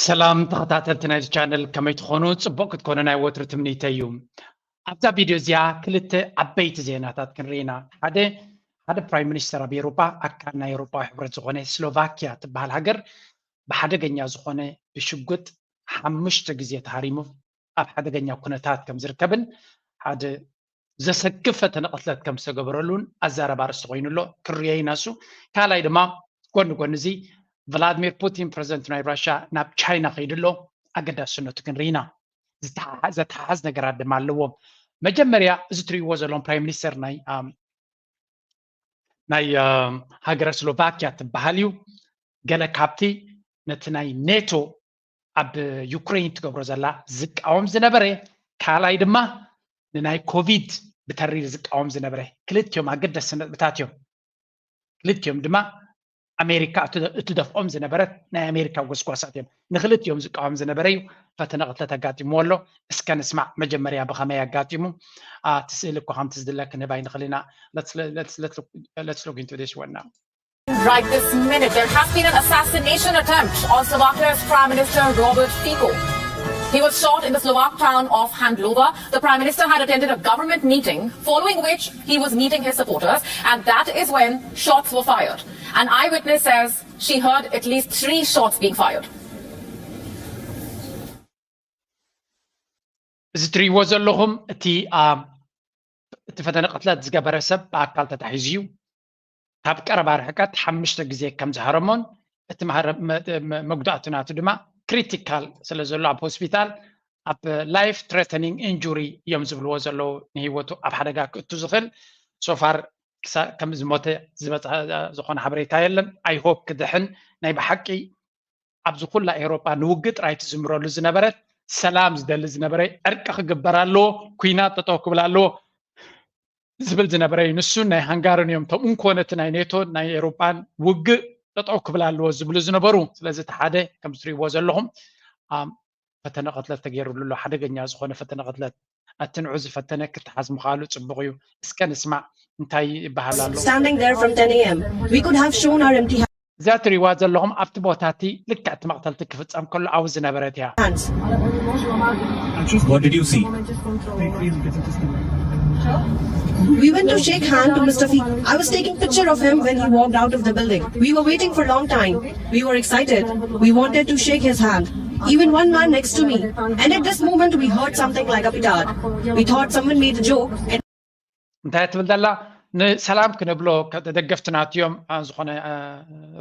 ሰላም ተኸታተልቲ ናይዚ ቻነል፣ ከመይ ትኾኑ? ጽቡቕ ክትኮኑ ናይ ወትሩ ትምኒተይ እዩ። ኣብዛ ቪድዮ እዚኣ ክልተ ዓበይቲ ዜናታት ክንርኢ ኢና። ሓደ ሓደ ፕራይም ሚኒስተር ኣብ ኤውሮጳ፣ ኣካል ናይ ኤውሮጳዊ ሕብረት ዝኾነ ስሎቫኪያ ትበሃል ሃገር ብሓደገኛ ዝኾነ ብሽጉጥ ሓሙሽተ ግዜ ተሃሪሙ ኣብ ሓደገኛ ኩነታት ከም ዝርከብን ሓደ ዘሰክፍ ፈተነ ቅትለት ከም ዝተገበረሉን ኣዛረባ ኣርእስቲ ኮይኑ ኣሎ። ክርዮ ኢና እሱ። ካልኣይ ድማ ጎኒ ጎኒ እዚ ቭላድሚር ፑቲን ፕረዚደንት ናይ ራሽያ ናብ ቻይና ከይዱ ኣሎ። ኣገዳስነቱ ክንርኢ ኢና። ዝተሓሓ- ዘተሓሓዝ ነገራት ድማ ኣለዎ። መጀመርያ እዚ ትርእይዎ ዘለኹም ፕራይም ሚኒስተር ናይ ኣም፣ ናይ ኣም፣ ሃገረ ስሎቫኪያ ትበሃል እዩ። ገለ ካብቲ ነቲ ናይ ኔቶ ኣብ ዩክሬን ትገብሮ ዘላ ዝቃወም ዝነበረ፣ ካልኣይ ድማ ንናይ ኮቪድ ብተሪር ዝቃወም ዝነበረ፣ ክልቲኦም ኣገደስቲ ነጥብታት እዮም። ክልቲኦም ድማ ኣሜሪካ እትደ- እትደፍኦም ዝነበረት ናይ ኣሜሪካ ጎስጓሳት እዮም። ንክልቲኦም ዝቃወም ዝነበረ እዩ ፈተነ ቅትለት ኣጋጢምዎ ኣሎ። እስከ ንስማዕ መጀመርያ ብኸመይ ኣጋጢሙ። እቲ ስእሊ እኳ ከምቲ ዝድለ ክንህብ ኣይንኽእል ኢና። Let's, let's, let's, look, let's look into this one now. Right this minute, there has been an assassination attempt on Slovakia's Prime Minister Robert Fico. He was shot in the Slovak town of Handlova. The Prime Minister had attended a government meeting, following which he was meeting his supporters, and that is when shots were fired. An eyewitness says she heard at least three shots being fired. እዚ ትርእይዎ ዘለኹም እቲ ኣብ እቲ ፈተነ ቅትለት ዝገበረ ሰብ ብኣካል ተታሒዙ እዩ። ካብ ቀረባ ርሕቀት ሓሙሽተ ግዜ ከም ዝሃረሞን እቲ መሃረ- መ- መ- መጉዳእቱ ናቱ ድማ ክሪቲካል ስለ ዘሎ ኣብ ሆስፒታል ኣብ ላይፍ ትሬተኒንግ ኢንጁሪ እዮም ዝብልዎ ዘለዉ፣ ንህይወቱ ኣብ ሓደጋ ክእቱ ዝኽእል። ሶፋር ከም ዝሞተ ዝበፅሐ ዝኾነ ሓበሬታ የለን። ኣይ ሆፕ ክድሕን። ናይ ብሓቂ ኣብዚ ኩላ ኤውሮጳ ንውግእ ጥራይ ትዝምረሉ ዝነበረት፣ ሰላም ዝደሊ ዝነበረ፣ ዕርቂ ክግበር ኣለዎ፣ ኩናት ጠጠው ክብል ኣለዎ ዝብል ዝነበረ እዩ። ንሱ ናይ ሃንጋርን እዮም እቶም እንኮ ነቲ ናይ ኔቶን ናይ ኤውሮጳን ውግእ ጠጠው ክብል ኣለዎ ዝብሉ ዝነበሩ። ስለዚ እቲ ሓደ ከም ትርእይዎ ዘለኹም ኣም፣ ፈተነ ቅትለት ተገይሩሉ ኣሎ። ሓደገኛ ዝኾነ ፈተነ ቅትለት። ኣትንዑ፣ ዝፈተነ ክትሓዝ ምኽኣሉ ጽቡቕ እዩ። እስከ ንስማዕ እንታይ ይበሃል ኣሎ። Standing there from ten a m, we could have shown our empty hands. እዛ ትርእይዋ ዘለኹም ኣብቲ ቦታ እቲ ልክዕ እቲ መቕተልቲ ክፍጸም ከሎ ኣብኡ ዝነበረት እያ። Hands. What did you see? We went to shake hand to Mister Fico. I was taking picture of him when he walked out of the building. We were waiting for a long time. We were excited. We wanted to shake his hand. Even one man next to me. And at this moment, we heard something like a petard. We thought someone made a joke. And እንታይ ትብል ዘላ? ንሰላም ክነብሎ ከ- ደገፍቲ ናቱ እዮም። አ፣ ዝኾነ አ፣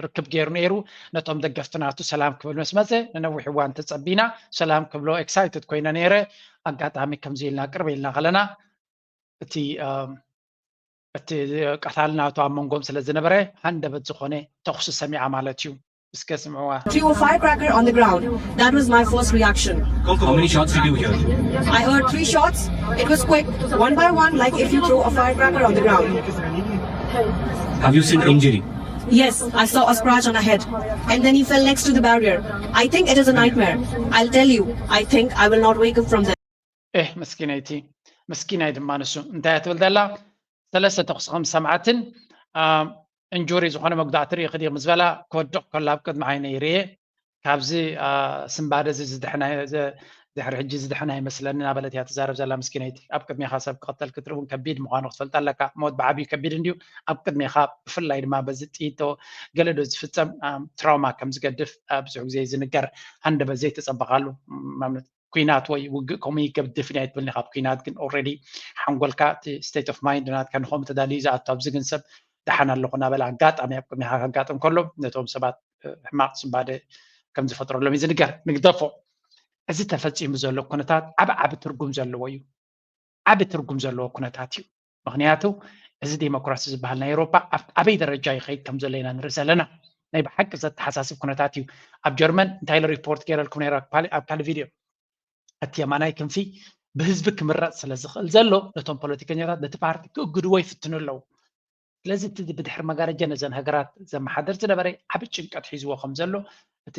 ርክብ ገይሩ ነይሩ። ነቶም ደገፍቲ ናቱ ሰላም ክብል ምስ መፀ ንነዊሕ እዋን ተፀቢና ሰላም ክብሎ ኤክሳይትድ ኮይነ ነይረ። ኣጋጣሚ ከምዚ ኢልና ቅርብ ኢልና ከለና እቲ አ፣ እቲ ቀታሊ ናቱ ኣብ መንጎም ስለ ዝነበረ ሃንደበት ዝኾነ ተኹሲ ሰሚዓ ማለት እዩ። እስከ ስምዕዋ። Threw a firecracker on the ground. That was my first reaction. How many shots did you hear? I heard three shots. It was quick, one by one, like if you throw a firecracker on the ground. Have you seen injury? Yes, I saw a scratch on a head. And then he fell next to the barrier. I think it is a nightmare. I'll tell you, I think I will not wake up from this. ኤህ፣ መስኪነይቲ፣ መስኪናይ ድማ ንሱ እንታይ ትብል ዘላ? ሰለስተ ተኹሲ ከም ዝሰምዓትን አ፣ እንጁሪ ዝኾነ መጉዳእቲ ርኢ ክዲ ምስ በላ ክወድቕ ከሎ ኣብ ቅድሚ ዓይነይ ርእየ። ካብዚ አ፣ ስንባደ እዚ ዝድሕና- ዘ- ድሕሪ ሕጂ ዝድሕና ኣይመስለኒ እናበለት እያ ትዛረብ ዘላ ምስኪነይቲ። ኣብ ቅድሜኻ ሰብ ክቕተል ክትርኢ እውን ከቢድ ምዃኑ ክትፈልጥ ኣለካ። ሞት ብዓብዩ ከቢድ እንድዩ። ኣብ ቅድሜኻ ብፍላይ ድማ በዚ ጥይቶ ገለ ዶ ዝፍጸም አ፣ ትራውማ ከም ዝገድፍ አ፣ ብዙሕ ግዜ ዝንገር ሃንደበት ዘይተጸበኻሉ ማምነት ኩናት ወይ ውግእ ከምኡ ይገብር ድፍን ኣይትብልኒ። ካብ ኩናት ግን ኦልሬዲ ሓንጎልካ እቲ ስቴት ኦፍ ማይንድ ናትካ ንኸምኡ ተዳልዩ ዝኣቱ ኣብዚ ግን ሰብ ደሓን ኣለኹ እናበለ ኣጋጣሚ ኣብ ቅድሚኻ ከጋጥም ከሎ ነቶም ሰባት እ፣ ሕማቕ ስንባደ ከም ዝፈጥረሎም እዩ ዝንገር። ንግደፎ። እዚ ተፈጺሙ ዘሎ ኩነታት ዓቢ ዓቢ ትርጉም ዘለዎ እዩ። ዓቢ ትርጉም ዘለዎ ኩነታት እዩ። ምክንያቱ እዚ ዴሞክራሲ ዝበሃል ናይ ኤውሮፓ ኣብ ኣበይ ደረጃ ይኸይድ ከም ዘሎ ኢና ንርኢ ዘለና። ናይ ብሓቂ ዘተሓሳስብ ኩነታት እዩ። ኣብ ጀርመን እንታይ ኢለ ሪፖርት ገይረልኩም ነይረ ኣብ ካልእ- ኣብ ካልእ ቪድዮ። እቲ የማናይ ክንፊ ብህዝቢ ክምረፅ ስለ ዝኽእል ዘሎ ነቶም ፖለቲከኛታት ነቲ ፓርቲ ክእግድዎ ይፍትኑ ኣለዉ። ስለዚ እቲ ብድሕሪ መጋረጃ ነዘን ሃገራት ዘመሓደር ዝነበረ ዓቢ ጭንቀት ሒዝዎ ከም ዘሎ፣ እቲ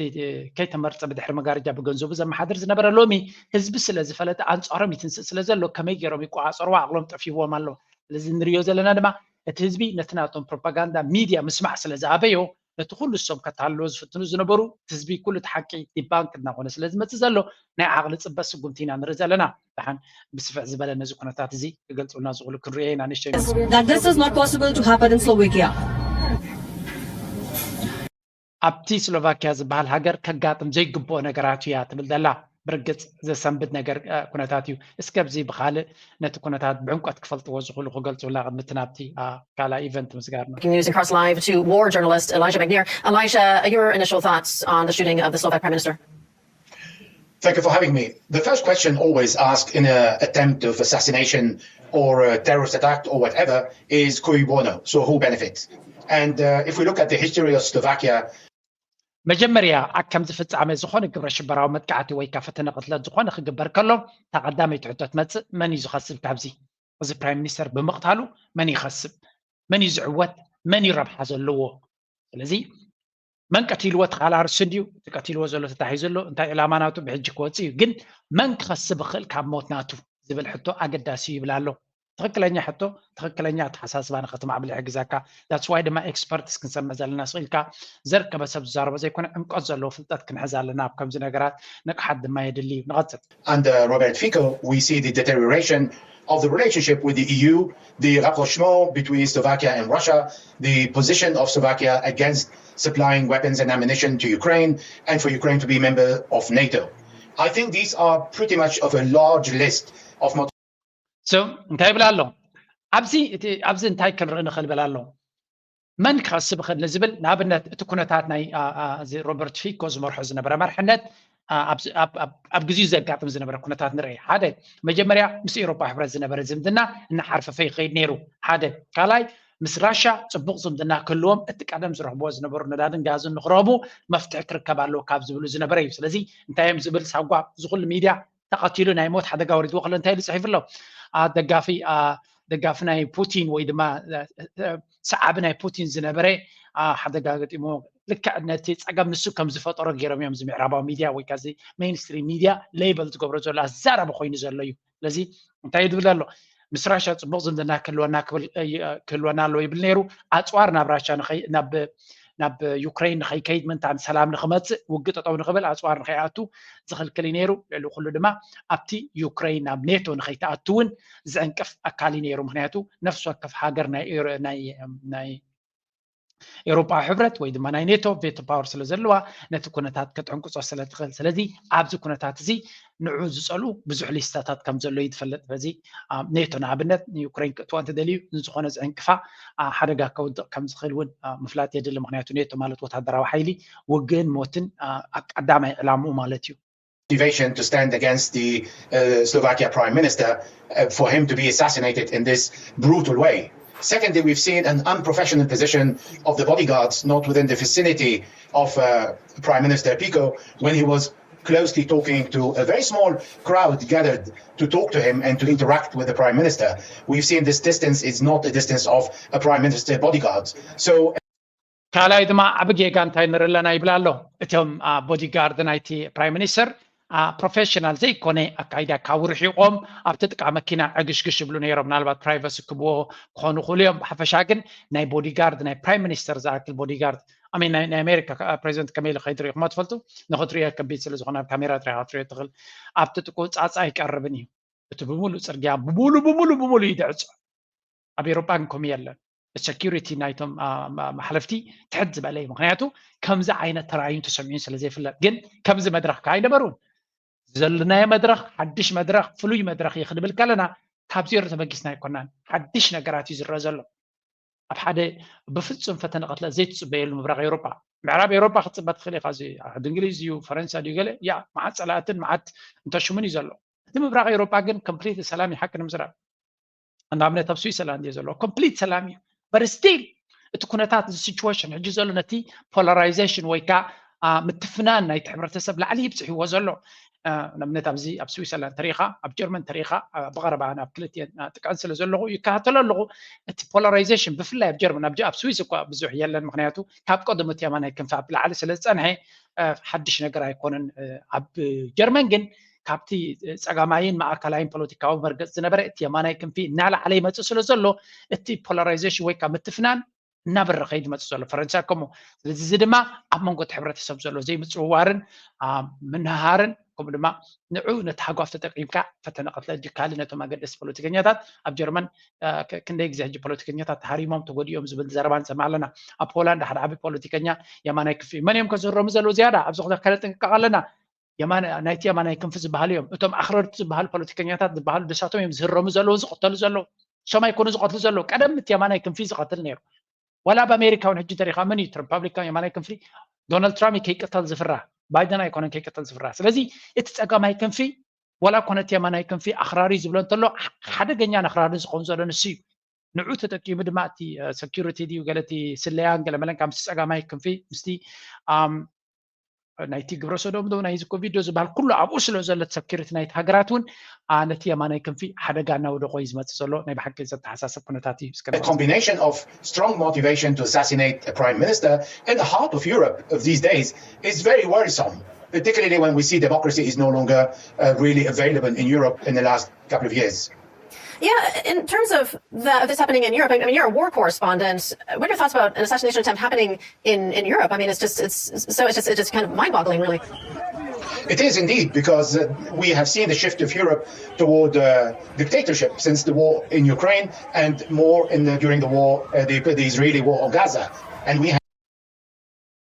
ከይተመርጸ ብድሕሪ መጋረጃ ብገንዘቡ ዘመሓድር ዝነበረ ሎሚ ህዝቢ ስለ ዝፈለጠ ኣንጻሮም ይትንስእ ስለ ዘሎ ከመይ ገይሮም ይቆጻጸርዎ? ዓቕሎም ጠፊዎም ኣሎ። ስለዚ ንሪኦ ዘለና ድማ እቲ ህዝቢ ነቲ ናቶም ፕሮፓጋንዳ ሚድያ ምስማዕ ስለ ዝኣበዮ ነቲ ኩሉ እሶም ከተሃልልዎ ዝፍትኑ ዝነበሩ ህዝቢ ኩሉ እቲ ሓቂ ዲባንክ እናኾነ ስለ ዝመፅእ ዘሎ ናይ ዓቕሊ ፅበት ስጉምቲ ኢና ንርኢ ዘለና። ደሓን ብስፍሕ ዝበለ ነዚ ኩነታት እዚ ክገልፁልና ዝኽእሉ ክንሪኦ ኢና። ንእሽተይ that this is not possible to happen in Slovakia. ኣብቲ ስሎቫኪያ ዝበሃል ሃገር ከጋጥም ዘይግብኦ ነገራት እያ ትብል ዘላ። ብርግፅ ዘሰንብድ ነገር ኩነታት እዩ። እስከ ኣብዚ ብካልእ ነቲ ኩነታት ብዕምቆት ክፈልጥዎ ዝኽእሉ ክገልፁላ ቅድሚ እቲ ናብቲ ካልኣይ ኢቨንት ምስጋርና። News across live to war journalist Elijah McNear. Elijah, your initial thoughts on the shooting of the Slovak Prime Minister? Thank you for having me. The first question always asked in an attempt of assassination or a terrorist attack or whatever is cui bono, so who benefits? And uh, if we look at the history of Slovakia, መጀመርያ ኣብ ከምዚ ፍጻሜ ዝኾነ ግብረ ሽበራዊ መጥቃዕቲ ወይ ካ ፈተነ ቅትለት ዝኾነ ክግበር ከሎ እታ ቀዳመይቲ ሕቶ ትመጽእ መን እዩ ዝኸስብ ካብዚ? እዚ ፕራይም ሚኒስተር ብምቕታሉ መን ይኸስብ? መን እዩ ዝዕወት? መን እዩ ረብሓ ዘለዎ? ስለዚ መን ቀቲልዎ ተኻላርሱ እንድዩ እቲ ቀቲልዎ ዘሎ ተታሒዙ ኣሎ እንታይ ዕላማ ናቱ ብሕጂ ክወፅእ እዩ ግን መን ክኸስብ ይኽእል ካብ ሞት ናቱ ዝብል ሕቶ ኣገዳሲ እዩ ይብል ኣሎ። ትኽክለኛ ሕቶ ትኽክለኛ ኣተሓሳስባ ንኸተማዕብል ይሕግዘካ። That's why ድማ experts ክንሰምዕ ዘለና ስቕ ኢልካ ዘርከበ ሰብ ዝዛረቦ ዘይኮነ ዕምቆት ዘለዎ ፍልጠት ክንሕዝ ኣለና ኣብ ከምዚ ነገራት ንቕሓት ድማ የድሊ እዩ። ንቐፅል። Under Robert Fico, we see the deterioration of the relationship with the E U, the rapprochement between Slovakia and Russia, the position of Slovakia against supplying weapons and ammunition to Ukraine, and for Ukraine to be a member of NATO. I think these are pretty much of a large list of So እንታይ ይብል ኣሎ ኣብዚ እቲ ኣብዚ እንታይ ክንርኢ ንኽእል ይብል ኣሎ። መን ክኸስብ ይኽእል ንዝብል ንኣብነት እቲ ኩነታት ናይ ሮበርት ፊኮ ዝመርሖ ዝነበረ መርሕነት ኣብ ግዜኡ ዘጋጥም ዝነበረ ኩነታት ንርኢ። ሓደ መጀመርያ ምስ ኤውሮፓ ሕብረት ዝነበረ ዝምድና እናሓርፈፈ ይኸይድ ነይሩ። ሓደ ካልኣይ ምስ ራሻ ፅቡቕ ዝምድና ክህልዎም እቲ ቀደም ዝረኽብዎ ዝነበሩ ነዳድን ጋዝን ንክረኽቡ መፍትሒ ክርከብ ኣለዎ ካብ ዝብሉ ዝነበረ እዩ። ስለዚ እንታይ እዮም ዝብል ሳጓ እዚ ኩሉ ሚድያ ተቐቲሉ ናይ ሞት ሓደጋ ወሪድዎ ከሎ እንታይ ኢሉ ፅሒፉ ኣሎ? ደጋፊ ደጋፊ ናይ ፑቲን ወይ ድማ ሰዓቢ ናይ ፑቲን ዝነበረ ሓደጋ ገጢሞ ልክዕ ነቲ ፀገም ንሱ ከም ዝፈጠሮ ገይሮም እዮም እዚ ምዕራባዊ ሚድያ ወይ ከዚ ሜይንስትሪም ሚድያ ሌበል ዝገብሮ ዘሎ ኣዛረቢ ኮይኑ ዘሎ እዩ። ስለዚ እንታይ እዩ ዝብል ኣሎ? ምስ ራሻ ፅቡቕ ዝምድና ክህልወና ክህልወና ኣለዎ ይብል ነይሩ። ኣፅዋር ናብ ራሻ ናብ ዩክሬን ንኸይከይድ ምንታን ሰላም ንኽመፅእ ውግእ ጠጠው ንኽብል ኣፅዋር ንኸይኣቱ ዝኽልክል እዩ ነይሩ። ልዕሊ ኩሉ ድማ ኣብቲ ዩክሬን ናብ ኔቶ ንኸይትኣቱ እውን ዝዕንቅፍ ኣካል እዩ ነይሩ። ምክንያቱ ነፍሲ ወከፍ ሃገር ናይ ኤውሮጳ ሕብረት ወይ ድማ ናይ ኔቶ ቬቶ ፓወር ስለ ዘለዋ ነቲ ኩነታት ክትዕንቅፆ ስለ ትኽእል። ስለዚ ኣብዚ ኩነታት እዚ ንዑ ዝፀልኡ ብዙሕ ሊስታታት ከም ዘሎ እዩ ዝፈልጥ። በዚ ኔቶ ንኣብነት ንዩክሬን ክእትዋ እንተደልዩ ንዝኾነ ዝዕንቅፋ ሓደጋ ከውድቕ ከም ዝኽእል እውን ምፍላጥ የድሊ። ምክንያቱ ኔቶ ማለት ወታደራዊ ሓይሊ ውግእን ሞትን ቀዳማይ ዕላምኡ ማለት እዩ። Motivation to stand against the uh, Slovakia Prime Minister uh, for him to be assassinated in this brutal way. Secondly, we've seen an unprofessional position of the bodyguards not within the vicinity of uh, Prime Minister Fico when he was closely talking to a very small crowd gathered to talk to him and to interact with the Prime Minister. We've seen this distance is not the distance of a Prime Minister bodyguard. So ካልኣይ ድማ ዓቢ ጌጋ እንታይ ንርኢ ኣለና ይብል ኣሎ። እቶም ቦዲጋርድ ናይቲ ፕራይም ሚኒስተር ፕሮፌሽናል ዘይኮነ ኣካይዳ ካብ ርሒቖም ኣብቲ ጥቃ መኪና ዕግሽግሽ ይብሉ ነይሮም። ምናልባት ፕራይቨሲ ክብዎ ክኾኑ ይኽእሉ እዮም። ብሓፈሻ ግን ናይ ቦዲጋርድ ናይ ፕራይም ሚኒስተር ዝኣክል ቦዲጋርድ ኣሜን ናይ ኣሜሪካ ፕሬዚደንት ከመይ ኢሉ ከይትሪኢኹሞ ትፈልጡ? ንኽትሪኦ ከቢድ ስለ ዝኾነ ኣብ ካሜራ ጥራይ ኢኻ ክትሪኦ ትኽእል። ኣብቲ ጥቁ ጻጻ ኣይቀርብን እዩ። እቲ ብምሉእ ጽርግያ ብምሉእ ብምሉእ ብምሉእ እዩ ድዕጾ። ኣብ ኤውሮጳ ግን ከምኡ የለን። ሰኪሪቲ ናይቶም ማሕለፍቲ ትሕት ዝበለ እዩ። ምክንያቱ ከምዚ ዓይነት ተራእዩን ተሰሚዑን ስለ ዘይፍለጥ። ግን ከምዚ መድረኽ ከ ኣይነበሩን። ዘለናዮ መድረኽ ሓድሽ መድረኽ ፍሉይ መድረኽ እዩ ክንብል ከለና ካብ ዜሮ ተበጊስና ኣይኮናን። ሓድሽ ነገራት እዩ ዝረአ ዘሎ። ኣብ ሓደ ብፍጹም ፈተነ ቅትለት ዘይትጽበየሉ ምብራቕ ኤውሮጳ ምዕራብ ኤውሮጳ ክትጽበ ትኽእል ኢኻ። እዚ ዓዲ እንግሊዝ እዩ ፈረንሳ ድዩ ገለ ያ መዓት ጸላእትን መዓት እንተሽሙን እዩ ዘሎ። እቲ ምብራቕ ኤውሮጳ ግን ኮምፕሊት ሰላም እዩ። ሓቂ ንምዝራብ ንኣብነት ኣብ ስዊዘርላንድ እዩ ዘሎ ኮምፕሊት ሰላም እዩ። በር ስቲል እቲ ኩነታት እዚ ሲቹዌሽን ሕጂ ዘሎ ነቲ ፖላራይዜሽን ወይ ከዓ ምትፍናን ናይቲ ሕብረተሰብ ላዕሊ ይብፅሕዎ ዘሎ። ንኣብነት ኣብዚ ኣብ ስዊዘርላንድ ተሪኢኻ ኣብ ጀርመን ተሪኢኻ ብቐረባ ናብ ክልቲኤን ጥቅዕን ስለ ዘለኹ ይከታተሎ ኣለኹ። እቲ ፖላራይዜሽን ብፍላይ ኣብ ጀርመን ኣብ ኣብ ስዊዝ እኳ ብዙሕ የለን። ምክንያቱ ካብ ቀደሙ እቲ የማናይ ክንፊ ኣብ ላዕሊ ስለ ዝፀንሐ ሓድሽ ነገር ኣይኮነን። ኣብ ጀርመን ግን ካብቲ ፀጋማይን ማእከላይን ፖለቲካዊ መርገፅ ዝነበረ እቲ የማናይ ክንፊ እናላዕለ ይመፅእ ስለ ዘሎ እቲ ፖላራይዜሽን ወይ ከዓ ምትፍናን እናበረኸ እዩ ዝመፅእ ዘሎ። ፈረንሳ ከምኡ። ስለዚ እዚ ድማ ኣብ መንጎ እቲ ሕብረተሰብ ዘሎ ዘይምፅውዋርን ምንሃርን፣ ከምኡ ድማ ንዑ ነቲ ሃጓፍ ተጠቂምካ ፈተነ ቅትለት ድካሊ ነቶም ኣገደስቲ ፖለቲከኛታት ኣብ ጀርመን ክንደይ ግዜ ሕጂ ፖለቲከኛታት ተሃሪሞም ተጎዲኦም ዝብል ዘረባ ንሰምዕ ኣለና። ኣብ ሆላንድ ሓደ ዓቢ ፖለቲከኛ የማናይ ክፍሊ መን እዮም ከዝህረሙ ዘለዉ ዝያዳ ኣብዚ ከነጥንቀቕ ኣለና። ናይቲ የማናይ ክንፊ ዝበሃሉ እዮም። እቶም ኣኽረርቲ ዝበሃሉ ፖለቲከኛታት ዝበሃሉ ደሳቶም እዮም ዝህረሙ ዘለዉ፣ ዝቕተሉ ዘለዉ። እሶም ኣይኮኑ ዝቐትሉ ዘለዉ። ቀደም እቲ የማናይ ክንፊ ዝቐትል ነይሩ። ዋላ ኣብ ኣሜሪካ እውን ሕጂ እንተሪኻ መን እዩ ሪፓብሊካን የማናይ ክንፊ? ዶናልድ ትራምፕ ከይቅተል ዝፍራ፣ ባይደን ኣይኮነን ከይቅተል ዝፍራ። ስለዚ እቲ ጸጋማይ ክንፊ ዋላ እኮ ነቲ የማናይ ክንፊ ኣኽራሪ ዝብሎ እንተሎ ሓደገኛን ኣኽራርን ዝኸውን ዘሎ ንሱ እዩ። ንዑ ተጠቂሙ ድማ እቲ ሰኪሪቲ ድዩ ገለቲ ስለያን ገለመለን ካብ ምስቲ ጸጋማይ ክንፊ ምስቲ ናይቲ ግብረ ሰዶም ዶ ናይዚ ኮቪድ ዶ ዝበሃል ኩሉ ኣብኡ ስለ ዘሎ ሰኪሪቲ ናይቲ ሃገራት እውን ነቲ የማናይ ክንፊ ሓደጋ እናወደቆ እዩ ዝመፅእ ዘሎ። ናይ ብሓቂ ዘተሓሳሰብ ኩነታት እዩ። combination of strong motivation to assassinate a prime minister in the heart of Europe of these days is very worrisome, particularly when we see democracy is no longer uh, really available in Europe in the last couple of years. Yeah, in terms of the, of this happening in Europe, I mean, you're a war correspondent. What are your thoughts about an assassination attempt happening in, in Europe? I mean, it's just, it's so, it's just, it's just kind of mind-boggling, really. It is indeed, because uh, we have seen the shift of Europe toward uh, dictatorship since the war in Ukraine and more in the, during the war, uh, the, the Israeli war on Gaza. And we have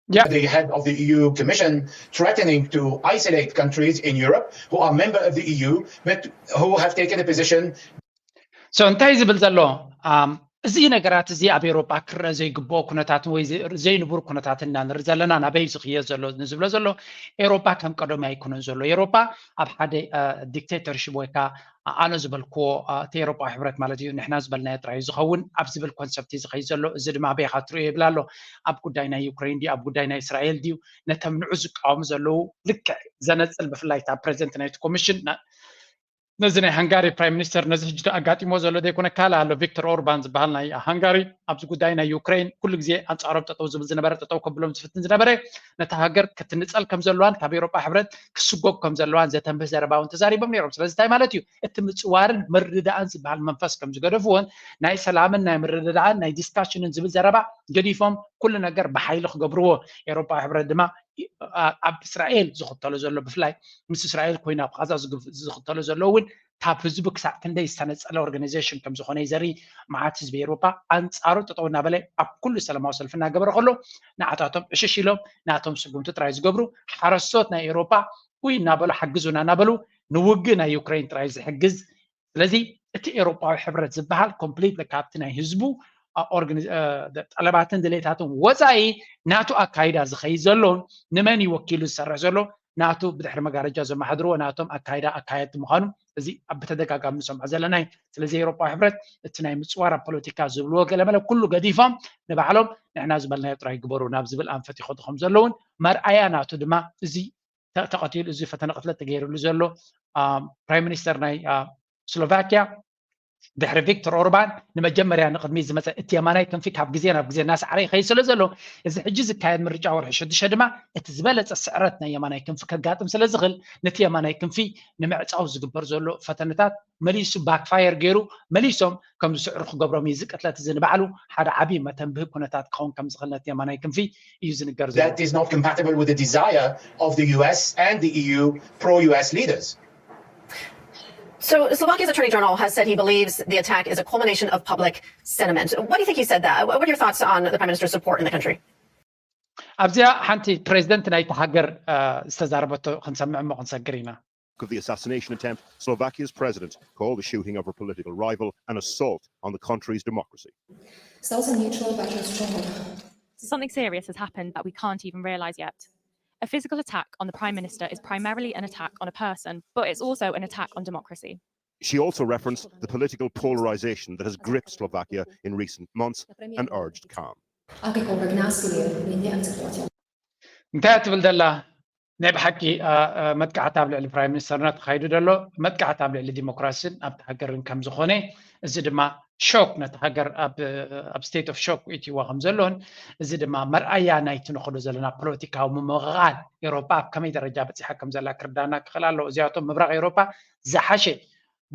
Yeah. the head of the E U Commission threatening to isolate countries in Europe who are member of the E U but who have taken a position so እንታይ ዝብል ዘሎ እዚ ነገራት እዚ ኣብ ኤሮጳ ክረአ ዘይግብኦ ኩነታትን ወይ ዘይንቡር ኩነታትን ኢና ንርኢ ዘለና። ናበይ ዝኽየድ ዘሎ ንዝብሎ ዘሎ ኤሮጳ ከም ቀደሙ ኣይኮነን ዘሎ። ኤሮጳ ኣብ ሓደ ዲክቴተርሽፕ ወይ ከዓ ኣነ ዝበልክዎ እቲ ኤሮጳዊ ሕብረት ማለት እዩ ንሕና ዝበልናዮ ጥራይ ዝኸውን ኣብ ዝብል ኮንሰፕት እዩ ዝኸይድ ዘሎ። እዚ ድማ ኣበይ ኢኻ ትርእዮ ይብል ኣሎ። ኣብ ጉዳይ ናይ ዩክሬን ድዩ ኣብ ጉዳይ ናይ እስራኤል ድዩ ነቶም ንዑ ዝቃወሙ ዘለዉ ልክዕ ዘነፅል ብፍላይ እታ ፕሬዚደንት ናይቲ ኮሚሽን ነዚ ናይ ሃንጋሪ ፕራይም ሚኒስተር ነዚ ሕጂ ኣጋጢሞ ዘሎ ዘይኮነ ካልእ ኣሎ ቪክተር ኦርባን ዝበሃል ናይ ሃንጋሪ ኣብዚ ጉዳይ ናይ ዩክሬን ኩሉ ግዜ ኣንጻሮም ጠጠው ዝብል ዝነበረ ጠጠው ከብሎም ዝፍትን ዝነበረ ነታ ሃገር ክትንጸል ከም ዘለዋን ካብ ኤሮጳ ሕብረት ክስጎግ ከም ዘለዋን ዘተንብህ ዘረባ እውን ተዛሪቦም ነይሮም። ስለዚ እንታይ ማለት እዩ እቲ ምጽዋርን ምርድዳእን ዝበሃል መንፈስ ከም ዝገደፍዎን ናይ ሰላምን ናይ ምርድዳእን ናይ ዲስካሽንን ዝብል ዘረባ ገዲፎም ኩሉ ነገር ብሓይሊ ክገብርዎ ኤሮጳ ሕብረት ድማ ኣብ እስራኤል ዝኽተሎ ዘሎ ብፍላይ ምስ እስራኤል ኮይና ኣብ ቃዛ ዝኽተሎ ዘሎ እውን ካብ ህዝቡ ክሳዕ ክንደይ ዝተነፀለ ኦርጋናይዜሽን ከም ዝኾነ እዩ ዘርኢ። መዓት ህዝቢ ኤውሮፓ ኣንፃሩ ጠጠው እናበለ ኣብ ኩሉ ሰላማዊ ሰልፊ እናገበረ ከሎ ንዓታቶም ዕሽሽ ኢሎም ናቶም ስጉምቲ ጥራይ ዝገብሩ ሓረስቶት ናይ ኤውሮፓ ውይ እናበሉ ሓግዙና እናበሉ ንውግእ ናይ ዩክሬን ጥራይ ዝሕግዝ ስለዚ እቲ ኤውሮፓዊ ሕብረት ዝበሃል ኮምፕሊት ካብቲ ናይ ህዝቡ ጠለባትን ድሌታትን ወፃኢ ናቱ ኣካይዳ ዝኸይድ ዘሎን ንመን እዩ ወኪሉ ዝሰርሕ ዘሎ ናቱ ብድሕሪ መጋረጃ ዘመሓድርዎ ናቶም ኣካይዳ ኣካየድቲ ምዃኑ እዚ ኣብ ብተደጋጋሚ ንሰምዖ ዘለና እዩ። ስለዚ ኤውሮፓዊ ሕብረት እቲ ናይ ምፅዋር ኣብ ፖለቲካ ዝብልዎ ገለመለ ኩሉ ገዲፎም ንባዕሎም ንሕና ዝበልናዮ ጥራይ ግበሩ ናብ ዝብል ኣንፈት ይኸዱ ከም ዘለውን መርኣያ ናቱ ድማ እዚ ተቐቲሉ እዚ ፈተነ ቅትለት ተገይርሉ ዘሎ ፕራይም ሚኒስተር ናይ ስሎቫኪያ ድሕሪ ቪክቶር ኦርባን ንመጀመርያ ንቕድሚት ዝመፀ እቲ የማናይ ክንፊ ካብ ግዜ ናብ ግዜ እናሰዓረ ይኸይድ ስለ ዘሎ እዚ ሕጂ ዝካየድ ምርጫ ወርሒ ሽዱሽተ ድማ እቲ ዝበለፀ ስዕረት ናይ የማናይ ክንፊ ከጋጥም ስለ ዝኽእል ነቲ የማናይ ክንፊ ንምዕፃው ዝግበር ዘሎ ፈተነታት መሊሱ ባክፋየር ገይሩ መሊሶም ከም ዝስዕሩ ክገብሮም እዩ። እዚ ቅትለት እዚ ንባዕሉ ሓደ ዓብዪ መተንብሂ ኩነታት ክኸውን ከም ዝኽእል ነቲ የማናይ ክንፊ እዩ ዝንገር ዘሎ። That is not compatible with the desire of the U S and the E U pro-U S leaders. So Slovakia's Attorney General has said he believes the attack is a culmination of public sentiment. What do you think he said that? What are your thoughts on the Prime Minister's support in the country? ኣብዚኣ ሓንቲ ፕሬዚደንት ናይቲ ሃገር ዝተዛረበቶ ክንሰምዕ እሞ ክንሰግር ኢና። Of the assassination attempt, Slovakia's president called the shooting of her political rival an assault on the country's democracy. Stał się niczym w oczach Strzemora. Something serious has happened that we can't even realise yet. A physical attack on the Prime Minister is primarily an attack on a person, but it's also an attack on democracy. She also referenced the political polarisation that has gripped Slovakia in recent months and urged calm. Jakiekolwiek nasilenie nie akceptować. እንታይ ትብል ዘላ ናይ ብሓቂ መጥቃዕቲ ኣብ ልዕሊ ፕራይም ሚኒስተርና ተኻይዱ ዘሎ መጥቃዕቲ ኣብ ልዕሊ ዲሞክራሲን ኣብቲ ሃገርን ከም ዝኾነ እዚ ድማ ሾክ ነቲ ሃገር ኣብ ስቴት ኦፍ ሾክ ኢትዋ ከም ዘሎን እዚ ድማ መርኣያ ናይቲ ንኸዶ ዘለና ፖለቲካዊ ምምቕቓል ኤሮፓ ኣብ ከመይ ደረጃ በፂሓ ከም ዘላ ክርዳና ክኽእል ኣለዎ። እዚኣቶም ምብራቕ ኤሮፓ ዝሓሸ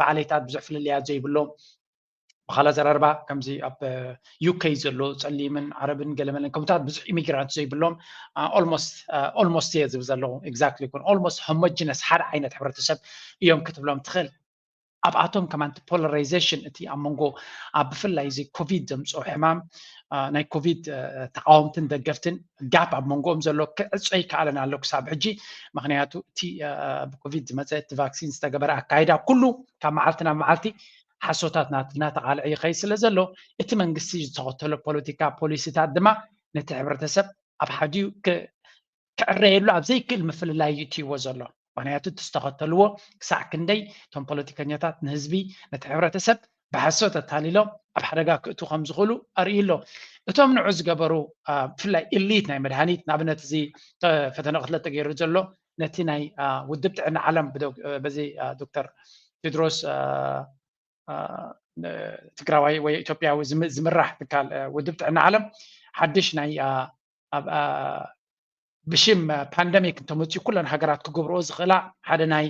ብዓሌታት ብዙሕ ፍልልያት ዘይብሎም ብካል ኣዘራርባ ከምዚ ኣብ ዩኬ ዘሎ ጸሊምን ዓረብን ገለመለን ከምታት ብዙሕ ኢሚግራንት ዘይብሎም ኦልሞስት እየ ዝብል ዘለኹ። ኤግዛክትሊ ይኮን ኦልሞስት ሆሞጂነስ ሓደ ዓይነት ሕብረተሰብ እዮም ክትብሎም ትኽእል። ኣብኣቶም ከማን ፖላራይዜሽን እቲ ኣብ መንጎ ኣብ ብፍላይ እዚ ኮቪድ ዘምፅኦ ሕማም ናይ ኮቪድ ተቃወምትን ደገፍትን ጋፕ ኣብ መንጎኦም ዘሎ ክዕፆ ይከኣለን ኣሎ ክሳብ ሕጂ። ምክንያቱ እቲ ብኮቪድ ዝመፀ እቲ ቫክሲን ዝተገበረ ኣካይዳ ኩሉ ካብ መዓልቲ ናብ መዓልቲ ሓሶታት እናተቃልዐ ይኸይድ ስለ ዘሎ እቲ መንግስቲ ዝተኸተሎ ፖለቲካ ፖሊሲታት ድማ ነቲ ሕብረተሰብ ኣብ ሓዲኡ ክዕረየሉ ኣብ ዘይክእል ምፍልላይ እዩ እትይዎ ዘሎ። ምክንያቱ እቲ ዝተኸተልዎ ክሳዕ ክንደይ እቶም ፖለቲከኛታት ንህዝቢ ነቲ ሕብረተሰብ ብሓሶት ኣታሊሎም ኣብ ሓደጋ ክእቱ ከም ዝኽእሉ ኣርእዩ ኣሎ። እቶም ንዑ ዝገበሩ ብፍላይ ኢሊት ናይ መድሃኒት ንኣብነት እዚ ፈተነ ቅትለት ተገይሩ ዘሎ ነቲ ናይ ውድብ ጥዕና ዓለም በዚ ዶክተር ቴድሮስ ትግራዋይ ወይ ኢትዮጵያዊ ዝምራሕ ትካል ውድብ ጥዕና ዓለም ሓድሽ ናይ ብሽም ፓንደሚክ እንተመፅኡ ኩለን ሃገራት ክገብርኦ ዝኽእላ ሓደ ናይ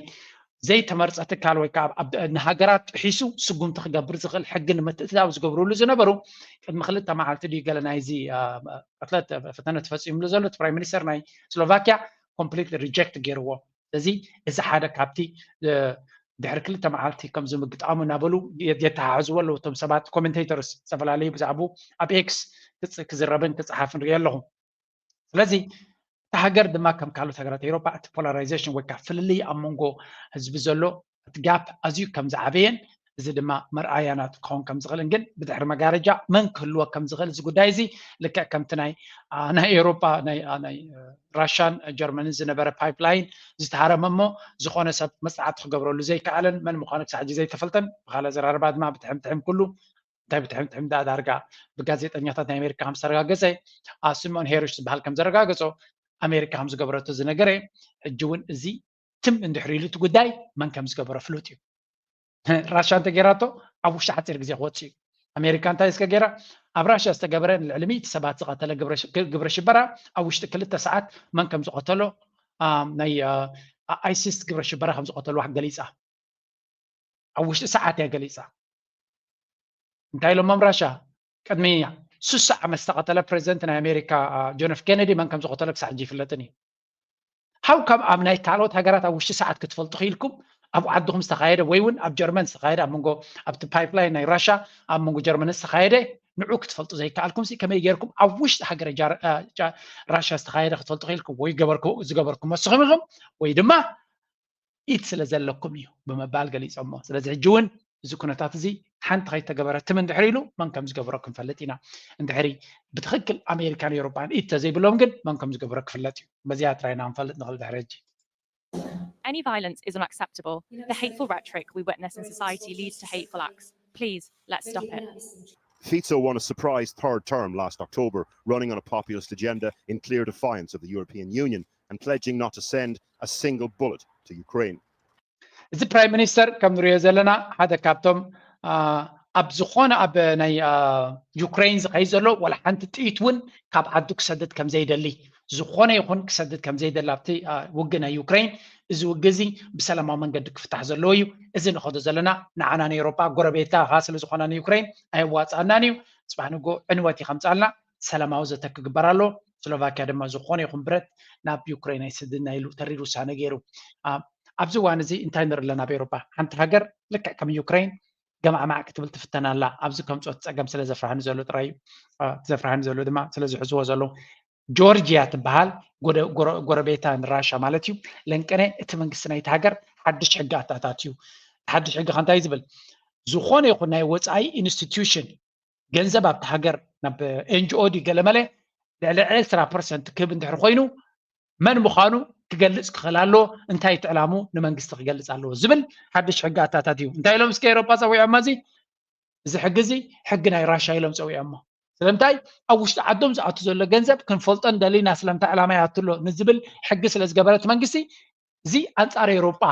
ዘይተመርፀ ትካል ወይ ከዓ ንሃገራት ጥሒሱ ስጉምቲ ክገብር ዝኽእል ሕጊ ንምትእትታው ዝገብርሉ ዝነበሩ ቅድሚ ክልተ መዓልቲ ድዩ ገለ ናይዚ ቅትለት ፈተነ ተፈፂሙሉ ዘሎ እቲ ፕራይም ሚኒስተር ናይ ስሎቫኪያ ኮምፕሊት ሪጀክት ገይርዎ። ስለዚ እዚ ሓደ ካብቲ ድሕሪ ክልተ መዓልቲ ከም ዝምግጣሙ እናበሉ የተሓሕዝዎ ኣለዉ እቶም ሰባት ኮሜንቴተርስ ዝተፈላለዩ ብዛዕባኡ ኣብ ኤክስ ክዝረብን ክፀሓፍን ሪኦ ኣለኹ። ስለዚ እታ ሃገር ድማ ከም ካልኦት ሃገራት ኤውሮፓ እቲ ፖላራይዜሽን ወይ ከዓ ፍልልይ ኣብ መንጎ ህዝቢ ዘሎ እቲ ጋፕ ኣዝዩ ከም ዝዓበየን እዚ ድማ መርኣያ ናቱ ክኸውን ከም ዝኽእልን ግን ብድሕሪ መጋረጃ መን ክህልዎ ከም ዝኽእል እዚ ጉዳይ እዚ ልክዕ ከምቲ ናይ ናይ ኤውሮፓ ናይ ራሻን ጀርመንን ዝነበረ ፓይፕላይን ዝተሃረመ እሞ ዝኾነ ሰብ መፅናዕቲ ክገብረሉ ዘይከኣለን መን ምዃኑ ክሳዕ ሕጂ ዘይተፈልጠን ብካልእ ኣዘራርባ ድማ ብትሕም ትሕም ኩሉ እንታይ ብትሕምትሕም ዳኣ ዳርጋ ብጋዜጠኛታት ናይ ኣሜሪካ ከም ዝተረጋገፀ ስሞን ሄሪሽ ዝበሃል ከም ዘረጋገፆ ኣሜሪካ ከም ዝገበረቶ ዝነገረ ሕጂ እውን እዚ ትም እንድሕር ኢሉ እቲ ጉዳይ መን ከም ዝገበሮ ፍሉጥ እዩ። ራሻ እንተገይራቶ ኣብ ውሽጢ ሓፂር ግዜ ክወፅእ እዩ። ኣሜሪካ እንታይ እስከ ገይራ ኣብ ራሽያ ዝተገበረ ንልዕሊ ሚእቲ ሰባት ዝቐተለ ግብረ ሽበራ ኣብ ውሽጢ ክልተ ሰዓት መን ከም ዝቐተሎ ናይ ኣይሲስ ግብረ ሽበራ ከም ዝቐተልዋ ገሊፃ ኣብ ውሽጢ ሰዓት እያ ገሊፃ። እንታይ ኢሎሞም ራሻ ቅድሚ ስሳ ዓመት ዝተቐተለ ፕሬዚደንት ናይ ኣሜሪካ ጆን ኤፍ ኬነዲ መን ከም ዝቐተሎ ክሳዕ ሕጂ ይፍለጥን እዩ። ሃው ካብ ኣብ ናይ ካልኦት ሃገራት ኣብ ውሽጢ ሰዓት ክትፈልጡ ክኢልኩም ኣብ ዓድኹም ዝተኻየደ ወይ እውን ኣብ ጀርመን ዝተኻየደ ኣብ መንጎ ኣብቲ ፓይፕላይን ናይ ራሻ ኣብ መንጎ ጀርመን ዝተኻየደ ንዑ ክትፈልጡ ዘይከኣልኩም ሲ ከመይ ጌርኩም ኣብ ውሽጢ ሃገረ ራሻ ዝተኻየደ ክትፈልጡ ክኢልኩም ወይ ዝገበርኩሞ ንስኹም ኢኹም ወይ ድማ ኢድ ስለ ዘለኩም እዩ ብምባል ገሊፆሞ። ስለዚ ሕጂ እውን እዚ ኩነታት እዚ ሓንቲ ከይተገበረ ትም እንድሕር ኢሉ መን ከም ዝገብሮ ክንፈልጥ ኢና። እንድሕሪ ብትኽክል ኣሜሪካን ኤውሮጳን ኢድ ተዘይብሎም ግን መን ከም ዝገብሮ ክፍለጥ እዩ። በዚኣ ጥራይ ኢና ክንፈልጥ ንኽእል ድሕሪ ሕጂ። Any violence is unacceptable. The hateful rhetoric we witness in society leads to hateful acts. Please, let's stop it. Fico won a surprise third term last October, running on a populist agenda in clear defiance of the European Union and pledging not to send a single bullet to Ukraine. እዚ ፕራይም ሚኒስተር ከም ንሪኦ ዘለና ሓደ ካብቶም ኣብ ዝኾነ ኣብ ናይ ዩክሬን ዝኸይድ ዘሎ ዋላ ሓንቲ ጥይት እውን ካብ ዓዱ ክሰድድ ከም ዘይደሊ ዝኾነ ይኹን ክሰድድ ከም ዘይደሊ ኣብቲ ውግእ ናይ ዩክሬን እዚ ውግእ እዚ ብሰላማዊ መንገዲ ክፍታሕ ዘለዎ እዩ። እዚ ንኸዶ ዘለና ንዓና ንኤውሮጳ ጎረቤታ ስለ ዝኾና ንዩክሬን ኣየዋፅኣናን እዩ። ፅባሕ ንጎ ዕንወት እዩ ከምፃልና ሰላማዊ ዘተ ክግበር ኣሎ። ስሎቫኪያ ድማ ዝኾነ ይኹን ብረት ናብ ዩክሬን ኣይስድድን ኢሉ ተሪር ውሳነ ገይሩ። ኣብዚ እዋን እዚ እንታይ ንርኢ ኣለና ኣብ ኤውሮጳ ሓንቲ ሃገር ልክዕ ከም ዩክሬን ገማዕማዕ ክትብል ትፍተን ኣላ ኣብዚ ከምፅኦ እቲ ፀገም ስለ ዘፍርሃኒ ዘሎ ጥራይ እዩ ዘፍርሃኒ ዘሎ ድማ ስለ ዝሕዝዎ ዘለዉ ጆርጅያ ትበሃል ጎረቤታ ንራሻ ማለት እዩ ለንቀነ እቲ መንግስቲ ናይቲ ሃገር ሓድሽ ሕጊ ኣታታት እዩ ሓድሽ ሕጊ ከንታይ ዝብል ዝኾነ ይኹን ናይ ወፃኢ ኢንስቲትዩሽን ገንዘብ ኣብቲ ሃገር ናብ ኤንጂኦ ድዩ ገለመለ ልዕሊ ዕስራ ፐርሰንት ክህብ እንድሕር ኮይኑ መን ምዃኑ ክገልፅ ክኽእል ኣለዎ እንታይ እቲ ዕላሙ ንመንግስቲ ክገልፅ ኣለዎ ዝብል ሓድሽ ሕጊ ኣታታት እዩ እንታይ ኢሎም እስከ ኤሮጳ ፀዊዖማ እዚ እዚ ሕጊ እዚ ሕጊ ናይ ራሻ ኢሎም ፀዊዖሞ ስለምንታይ ኣብ ውሽጢ ዓዶም ዝኣቱ ዘሎ ገንዘብ ክንፈልጦ ንደሊ ኢና ስለምንታይ ዕላማ ይኣቱ ኣሎ ንዝብል ሕጊ ስለ ዝገበረ እቲ መንግስቲ እዚ ኣንፃር ኤውሮጳ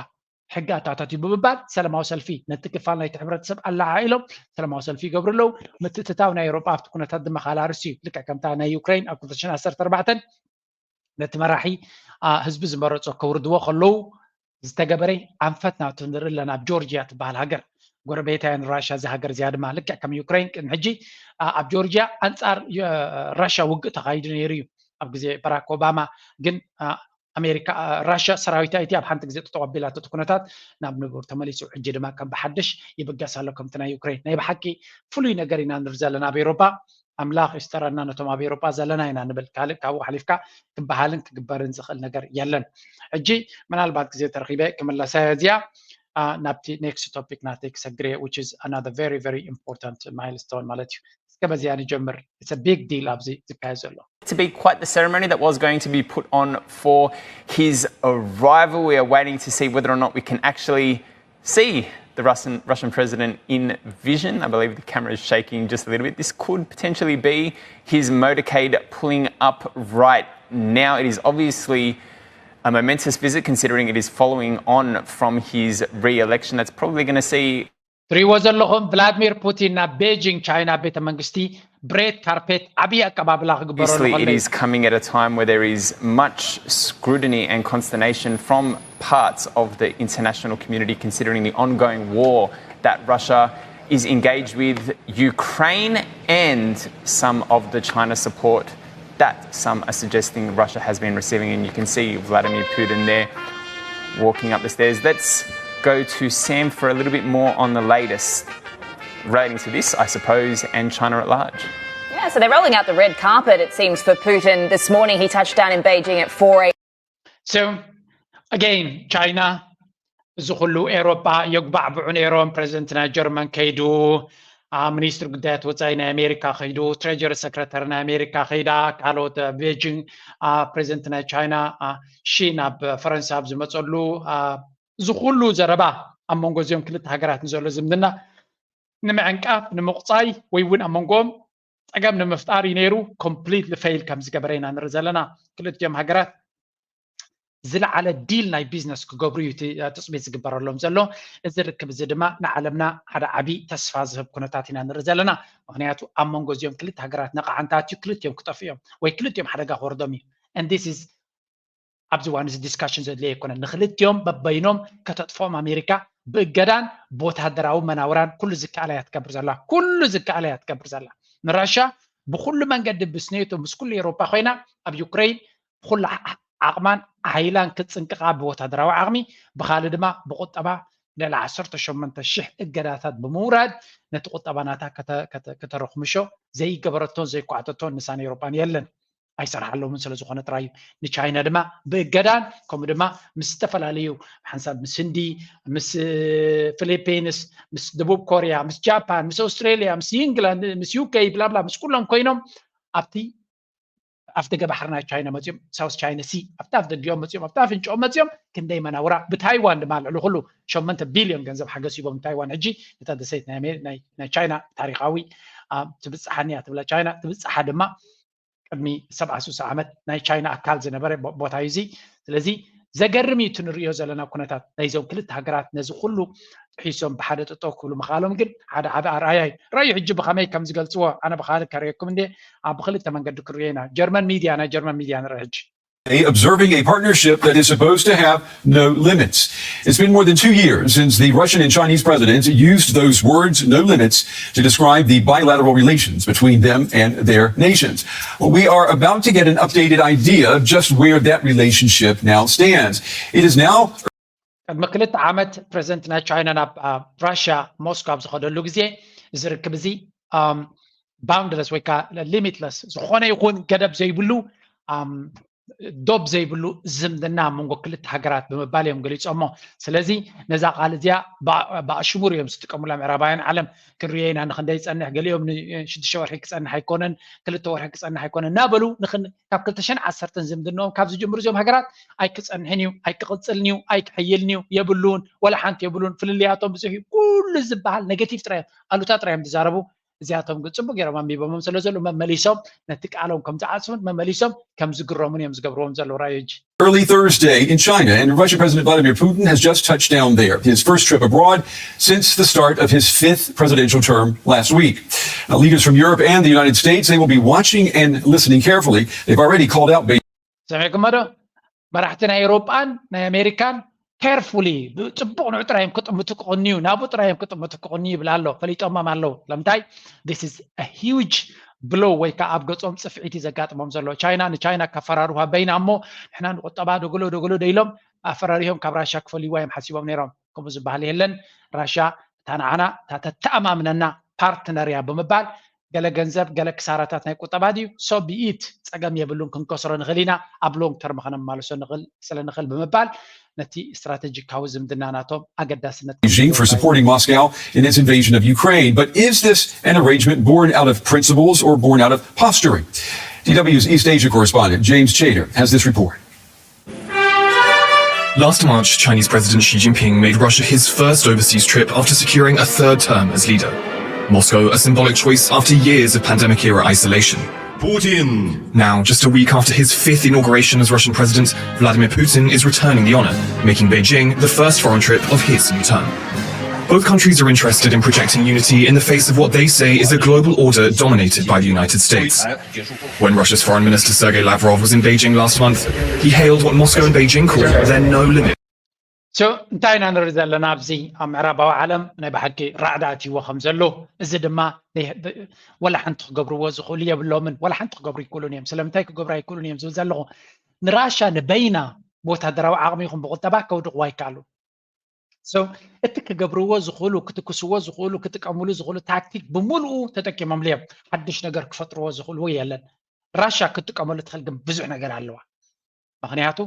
ሕጊ ኣታታት እዩ ብምባል ሰላማዊ ሰልፊ ነቲ ክፋል ናይቲ ሕብረተሰብ ኣለዓዒሎም ሰላማዊ ሰልፊ ይገብሩ ኣለዉ። ምትእትታው ናይ ኤውሮጳ ኣብቲ ኩነታት ድማ ካላርስ እዩ። ልክዕ ከምታ ናይ ዩክሬን ኣብ ክልተ ሽሕን ዓሰርተ ኣርባዕተን ነቲ መራሒ ህዝቢ ዝመረጾ ከውርድዎ ከለዉ ዝተገበረ ኣንፈት ናቱ ንርኢ ኣለና። ኣብ ጆርጅያ ትበሃል ሃገር ጎረቤታያን ራሻ፣ እዚ ሃገር እዚኣ ድማ ልክዕ ከም ዩክሬን ቅድሚ ሕጂ ኣብ ጆርጂያ ኣንጻር ራሻ ውግእ ተኻይዱ ነይሩ እዩ ኣብ ግዜ ባራክ ኦባማ። ግን ኣሜሪካ፣ ራሻ ሰራዊታ እቲ ኣብ ሓንቲ ግዜ ጠጠው ኣቢላቶ እቲ ኩነታት ናብ ንቡር ተመሊሱ፣ ሕጂ ድማ ከም ብሓድሽ ይብገስ ኣሎ ከምቲ ናይ ዩክሬን። ናይ ብሓቂ ፍሉይ ነገር ኢና ንርኢ ዘለና ኣብ ኤሮፓ። ኣምላኽ ይስተረና ነቶም ኣብ ኤሮፓ ዘለና ኢና ንብል። ካልእ ካብኡ ሓሊፍካ ክበሃልን ክግበርን ዝኽእል ነገር የለን። ሕጂ ምናልባት ግዜ ተረኺበ ክምለሳ እዚኣ ናብቲ ኔክስት ቶፒክ ናተይ ክሰግር እየ፣ which is another very very important milestone ማለት እዩ። እስከ በዚኣ ንጀምር። It's a big deal ኣብዚ ዝካየድ ዘሎ። To be quite the ceremony that was going to be put on for his arrival. We are waiting to see whether or not we can actually see the Russian, Russian president in vision. I believe the camera is shaking just a little bit. This could potentially be his motorcade pulling up right now. It is obviously a momentous visit considering it is following on from his re election. That's probably going to see ትሪእዎ ዘለኹም ቭላድሚር ፑቲን ናብ ቤጂንግ ቻይና ቤተ መንግስቲ ብሬድ ካርፔት ዓብዪ ኣቀባብላ ክግበረሉ Obviously, it ከሎ እዩ። is coming at a time where there is much scrutiny and consternation from parts of the international community considering the ongoing war that Russia is engaged with Ukraine and some of the China support that some are suggesting Russia has been receiving. And you can see Vladimir Putin there walking up the stairs. Let's go to Sam for a little bit more on the latest relating to this, I suppose, and China at large. Yeah, so they're rolling out the red carpet, it seems, for Putin this morning. He touched down in Beijing at four a.m. So again, ቻይና እዚ ኩሉ ኤሮፓ የጉባዕብዑ ነይሮም። ፕሬዚደንት ናይ ጀርመን ከይዱ፣ ሚኒስትር ጉዳያት ወፃኢ ናይ ኣሜሪካ ከይዱ፣ ትሬጀሪ ሰክረታሪ ናይ ኣሜሪካ ከይዳ፣ ካልኦት ቤጂንግ፣ ፕሬዚደንት ናይ ቻይና ሺ ናብ ፈረንሳ ኣብ ዝመፀሉ፣ እዚ ኩሉ ዘረባ ኣብ መንጎ እዚኦም ክልተ ሃገራት ንዘሎ ዝምድና ንምዕንቃፍ፣ ንምቑፃይ ወይ እውን ኣብ መንጎኦም ፀገም ንምፍጣር እዩ ነይሩ። ኮምፕሊትሊ ፌይል ከም ዝገበረ ኢና ንርኢ ዘለና። ክልቲኦም ሃገራት ዝለዓለ ዲል ናይ ቢዝነስ ክገብሩ እዩ ትፅቢት ዝግበረሎም ዘሎ። እዚ ርክብ እዚ ድማ ንዓለምና ሓደ ዓብዪ ተስፋ ዝህብ ኩነታት ኢና ንርኢ ዘለና። ምክንያቱ ኣብ መንጎ እዚኦም ክልተ ሃገራት ነቓዕ እንተኣትዩ ክልቲኦም ክጠፍኡ እዮም ወይ ክልቲኦም ሓደጋ ክወርዶም እዩ። And this is ኣብዚ እዋን እዚ ዲስካሽን ዘድልዮ ኣይኮነን። ንክልቲኦም በበይኖም ከተጥፍኦም ኣሜሪካ ብእገዳን ብወታደራዊ መናውራን ኩሉ ዝከኣላ እያ ትገብር ዘላ። ኩሉ ዝከኣላ እያ ትገብር ዘላ። ንራሻ ብኩሉ መንገዲ ምስ ኔቶ ምስ ኩሉ ኤሮፓ ኮይና ኣብ ዩክሬን ብኩሉ ዓቕማን ሓይላን ክትፅንቅቓ ብወታደራዊ ዓቕሚ፣ ብኻልእ ድማ ብቁጠባ ልዕሊ ዓሰርተ ሸሞንተ ሽሕ እገዳታት ብምውራድ ነቲ ቁጠባ ናታ ከተረኽምሾ ዘይገበረቶን ዘይኳዕተቶን ንሳን ኤሮፓን የለን። ኣይሰርሓሎምን ስለ ዝኾነ ጥራይ እዩ። ንቻይና ድማ ብእገዳን ከምኡ ድማ ምስ ዝተፈላለዩ ሓንሳብ ምስ ህንዲ፣ ምስ ፊሊፒንስ፣ ምስ ደቡብ ኮርያ፣ ምስ ጃፓን፣ ምስ ኣውስትሬልያ፣ ምስ ኢንግላንድ፣ ምስ ዩኬ ብላብላ ምስ ኩሎም ኮይኖም ኣብቲ ኣፍደገ ባሕሪ ናይ ቻይና መፅኦም ሳውስ ቻይና ሲ ኣብቲ ኣፍደጊኦም መፅኦም ኣብቲ ኣፍንጭኦም መፅኦም ክንደይ መናውራ ብታይዋን ድማ ልዕሊ ኩሉ ሸሞንተ ቢልዮን ገንዘብ ሓገዝ ሂቦም ንታይዋን ሕጂ እታ ደሰይት ናይ ቻይና ታሪካዊ ትብፅሓኒ እያ ትብላ ቻይና ትብፅሓ ድማ ቅድሚ ሰብዓ ስሳ ዓመት ናይ ቻይና ኣካል ዝነበረ ቦታ እዩ እዚ። ስለዚ ዘገርም እዩ እቲ ንሪኦ ዘለና ኩነታት ናይዞም ክልተ ሃገራት ነዚ ኩሉ ጥሒሶም ብሓደ ጠጠው ክብሉ ምኽኣሎም ግን ሓደ ዓቢ ኣርኣያ እዩ። ራዩ ሕጂ ብኸመይ ከም ዝገልፅዎ ኣነ ብኻልእ ከርእየኩም እንዴ ኣብ ብክልተ መንገዲ ክርእዮ ኢና። ጀርመን ሚድያ ናይ ጀርመን ሚድያ ንርኢ ሕጂ። Observing a partnership that is supposed to have no limits. It's been more than two years since the Russian and Chinese presidents used those words, no limits, to describe the bilateral relations between them and their nations. We are about to get an updated idea of just where that relationship now stands. It is now ቅድሚ ክልተ ዓመት ፕሬዚደንት ናይ ቻይና ናብ ራሽያ ሞስኮ ኣብ ዝኸደሉ ግዜ እዚ ርክብ እዚ ባውንድለስ ወይ ከዓ ሊሚትለስ ዝኾነ ይኹን ገደብ ዘይብሉ ዶብ ዘይብሉ ዝምድና ኣብ መንጎ ክልተ ሃገራት ብምባል እዮም ገሊፆሞ። ስለዚ ነዛ ቃል እዚኣ ብኣሽሙር እዮም ዝጥቀሙላ ምዕራባውያን ዓለም። ክንሪኦ ኢና ንክንደይ ይፀንሕ፣ ገሊኦም ንሽዱሽተ ወርሒ ክፀንሕ ኣይኮነን፣ ክልተ ወርሒ ክፀንሕ ኣይኮነን እናበሉ ካብ ክልተ ሽሕን ዓሰርተን ዝምድንኦም ካብ ዝጅምሩ እዚኦም ሃገራት ኣይክፀንሕን እዩ፣ ኣይክቕፅልን እዩ፣ ኣይክሕይልን እዩ፣ የብሉን፣ ወላ ሓንቲ የብሉን፣ ፍልልያቶም ብዙሕ እዩ። ኩሉ ዝበሃል ኔጌቲቭ ጥራይ እዮም፣ ኣሉታ ጥራይ እዮም ዝዛረቡ። እዚኣቶም ግን ፅቡቅ ገይሮም ኣንቢቦሞም ስለ ዘለዉ መመሊሶም ነቲ ቃሎም ከም ዝዓፅፉን መመሊሶም ከም ዝግረሙን እዮም ዝገብርዎም ዘለዉ። ራዮጂ Early Thursday in China, and Russian President Vladimir Putin has just touched down there, his first trip abroad since the start of his fifth presidential term last week. Now, leaders from Europe and the United States, they will be watching and listening carefully. They've already called out Beijing. ሰሚዕኩሞ ዶ? መራሕቲ ናይ ኤውሮጳን ናይ ኣሜሪካን carefully፣ ብፅቡቕ ንዑ ጥራይ እዮም ክጥምቱ ክቕንዩ፣ ናብኡ ጥራይ እዮም ክጥምቱ ክቕንዩ ይብል ኣሎ። ፈሊጦሞም ኣለዉ። ስለምንታይ? This is a huge blow፣ ወይ ከዓ ኣብ ገጾም ጽፍዒት እዩ ዘጋጥሞም ዘሎ። ቻይና ንቻይና ከፈራርዋ በይና እሞ ንሕና ንቁጠባ ደገሎ ደገሎ ዶ ኢሎም ኣፈራሪሆም ካብ ራሻ ክፈልይዋ እዮም ሓሲቦም ነይሮም። ከምኡ ዝበሃል የለን። ራሻ እታ ንዓና እታ ተተኣማምነና ፓርትነር እያ ብምባል ገለ ገንዘብ፣ ገለ ክሳራታት ናይ ቁጠባ ድዩ? So be it፣ ጸገም የብሉን፣ ክንከስሮ ንኽእል ኢና፣ ኣብ long term ከነማልሶ ንኽእል፣ ስለ ንኽእል ብምባል ነቲ ስትራቴጂካዊ ዝምድና ናቶም ኣገዳስነት Beijing for supporting Moscow in its invasion of Ukraine. But is this an arrangement born out of principles or born out of posturing? D W's East Asia correspondent James Chater has this report. Last March, Chinese President Xi Jinping made Russia his first overseas trip after securing a third term as leader. Moscow, a symbolic choice after years of pandemic era isolation. Putin. Now, just a week after his fifth inauguration as Russian president, Vladimir Putin is returning the honor, making Beijing the first foreign trip of his new term. Both countries are interested in projecting unity in the face of what they say is a global order dominated by the United States. When Russia's Foreign Minister Sergei Lavrov was in Beijing last month, he hailed what Moscow and Beijing called their no limit. So እንታይ ኢና ንርኢ ዘለና ኣብዚ ኣብ ምዕራባዊ ዓለም ናይ ብሓቂ ራዕዲ ኣትይዎ ከም ዘሎ፣ እዚ ድማ ወላ ሓንቲ ክገብርዎ ዝኽእሉ የብሎምን፣ ወላ ሓንቲ ክገብሩ ይክእሉን እዮም። ስለምንታይ ክገብሩ ኣይክእሉን እዮም ዝብል ዘለኹ፣ ንራሻ ንበይና ብወታደራዊ ዓቕሚ ይኹን ብቁጠባ ከውድቕዋ ኣይከኣሉን። So እቲ ክገብርዎ ዝኽእሉ፣ ክትክስዎ ዝኽእሉ፣ ክጥቀምሉ ዝኽእሉ ታክቲክ ብምሉኡ ተጠቂሞምሉ እዮም። ሓድሽ ነገር ክፈጥርዎ ዝኽእልዎ የለን። ራሻ ክትጥቀመሉ ትኽእል ግን ብዙሕ ነገር ኣለዋ። ምኽንያቱ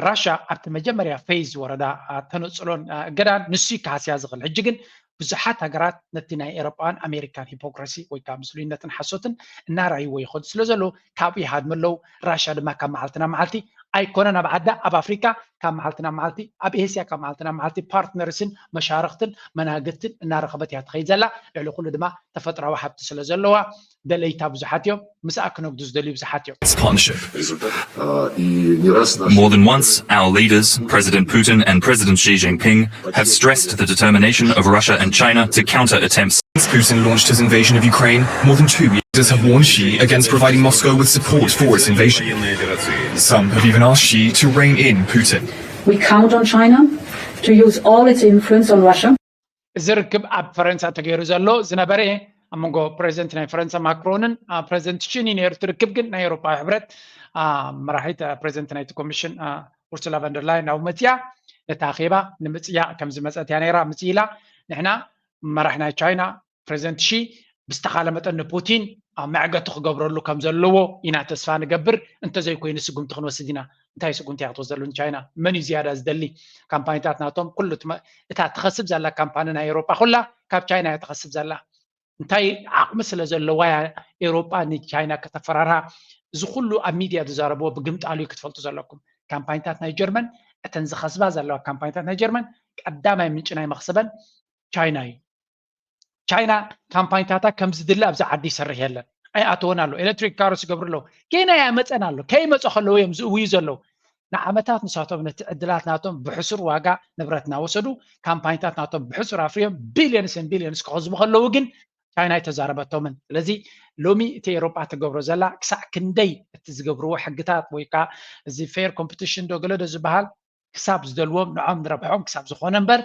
ራሻ ኣብቲ መጀመርያ ፌዝ ዝወረዳ ተነፅሎን እገዳን ንሱ እዩ ክሃስያ ዝኽእል። ሕጂ ግን ብዙሓት ሃገራት ነቲ ናይ ኤሮጳን ኣሜሪካን ሂፖክረሲ ወይ ከዓ ምስሉይነትን ሓሶትን እናረኣይዎ ይኸዱ ስለ ዘለዉ ካብኡ ይሃድሙ ኣለዉ። ራሻ ድማ ካብ መዓልቲ ናብ መዓልቲ ኣይኮነን ኣብ ዓዳ፣ ኣብ ኣፍሪካ ካብ መዓልቲ ናብ መዓልቲ፣ ኣብ ኤስያ ካብ መዓልቲ ናብ መዓልቲ ፓርትነርስን መሻርክትን መናግትን እናረኸበት እያ ትኸይድ ዘላ። ልዕሊ ኩሉ ድማ ተፈጥራዊ ሃብቲ ስለ ዘለዋ ደለይታ ብዙሓት እዮም፣ ምስኣ ክነግዱ ዝደልዩ ብዙሓት እዮም። Partnership. More than once, our leaders, President Putin and President Xi Jinping, have stressed the determination of Russia and China to counter attempts. Since Putin launched his invasion of Ukraine, more than two leaders have warned Xi against providing Moscow with support for its invasion. Some have even asked Xi to rein in Putin. We count on China to use all its influence on Russia. እዚ ርክብ ኣብ ፈረንሳ ተገይሩ ዘሎ ዝነበረ ኣብ መንጎ ፕሬዚደንት ናይ ፈረንሳ ማክሮንን ፕሬዚደንት ሺን እዩ ነይሩ። እቲ ርክብ ግን ናይ ኤውሮጳዊ ሕብረት መራሒት ፕሬዚደንት ናይቲ ኮሚሽን ኡርሱላ ቨንደርላይን ናብ መፅያ ነታ ኣኼባ ንምፅያ ከም ዝመፀት እያ ነይራ። ምፅእ ኢላ ንሕና መራሕ ናይ ቻይና ፕሬዚደንት ሺ ብዝተኻለ መጠን ንፑቲን ኣብ መዕገቲ ክገብረሉ ከም ዘለዎ ኢና ተስፋ ንገብር። እንተዘይኮይኑ ስጉምቲ ክንወስድ ኢና። እንታይ ስጉምቲ እያ ክትወስደሉ ንቻይና? መን እዩ ዝያዳ ዝደሊ? ካምፓኒታት ናቶም ኩሉ እታ ትኸስብ ዘላ ካምፓኒ ናይ ኤውሮጳ ኩላ ካብ ቻይና እያ ትኸስብ ዘላ። እንታይ ዓቕሚ ስለ ዘለዋ እያ ኤውሮጳ ንቻይና ከተፈራርሃ? እዚ ኩሉ ኣብ ሚድያ ዝዛረብዎ ብግምጣሉ እዩ ክትፈልጡ ዘለኩም። ካምፓኒታት ናይ ጀርመን እተን ዝኸስባ ዘለዋ ካምፓኒታት ናይ ጀርመን ቀዳማይ ምንጪ ናይ መኽሰበን ቻይና እዩ። ቻይና ካምፓኒታታ ከም ዝድለ ኣብዚ ዓዲ ይሰርሕ የለን። ኣይኣተወን ኣሎ። ኤሌክትሪክ ካርስ ይገብሩ ኣለዉ። ጌና ያመፀን ኣሎ። ከይመፀ ከለዉ እዮም ዝእውዩ ዘለዉ። ንዓመታት ንሳቶም ነቲ ዕድላት ናቶም ብሕሱር ዋጋ ንብረት እናወሰዱ ካምፓኒታት ናቶም ብሕሱር ኣፍርዮም ቢልዮንስን ቢልዮንስ ክኸዝቡ ከለዉ ግን ቻይና ኣይተዛረበቶምን። ስለዚ ሎሚ እቲ ኤውሮጳ ትገብሮ ዘላ ክሳዕ ክንደይ እቲ ዝገብርዎ ሕግታት ወይ ከዓ እዚ ፌር ኮምፒቲሽን ዶ ገለ ዶ ዝበሃል ክሳብ ዝደልዎም ንዖም ንረብሖም ክሳብ ዝኾነ እምበር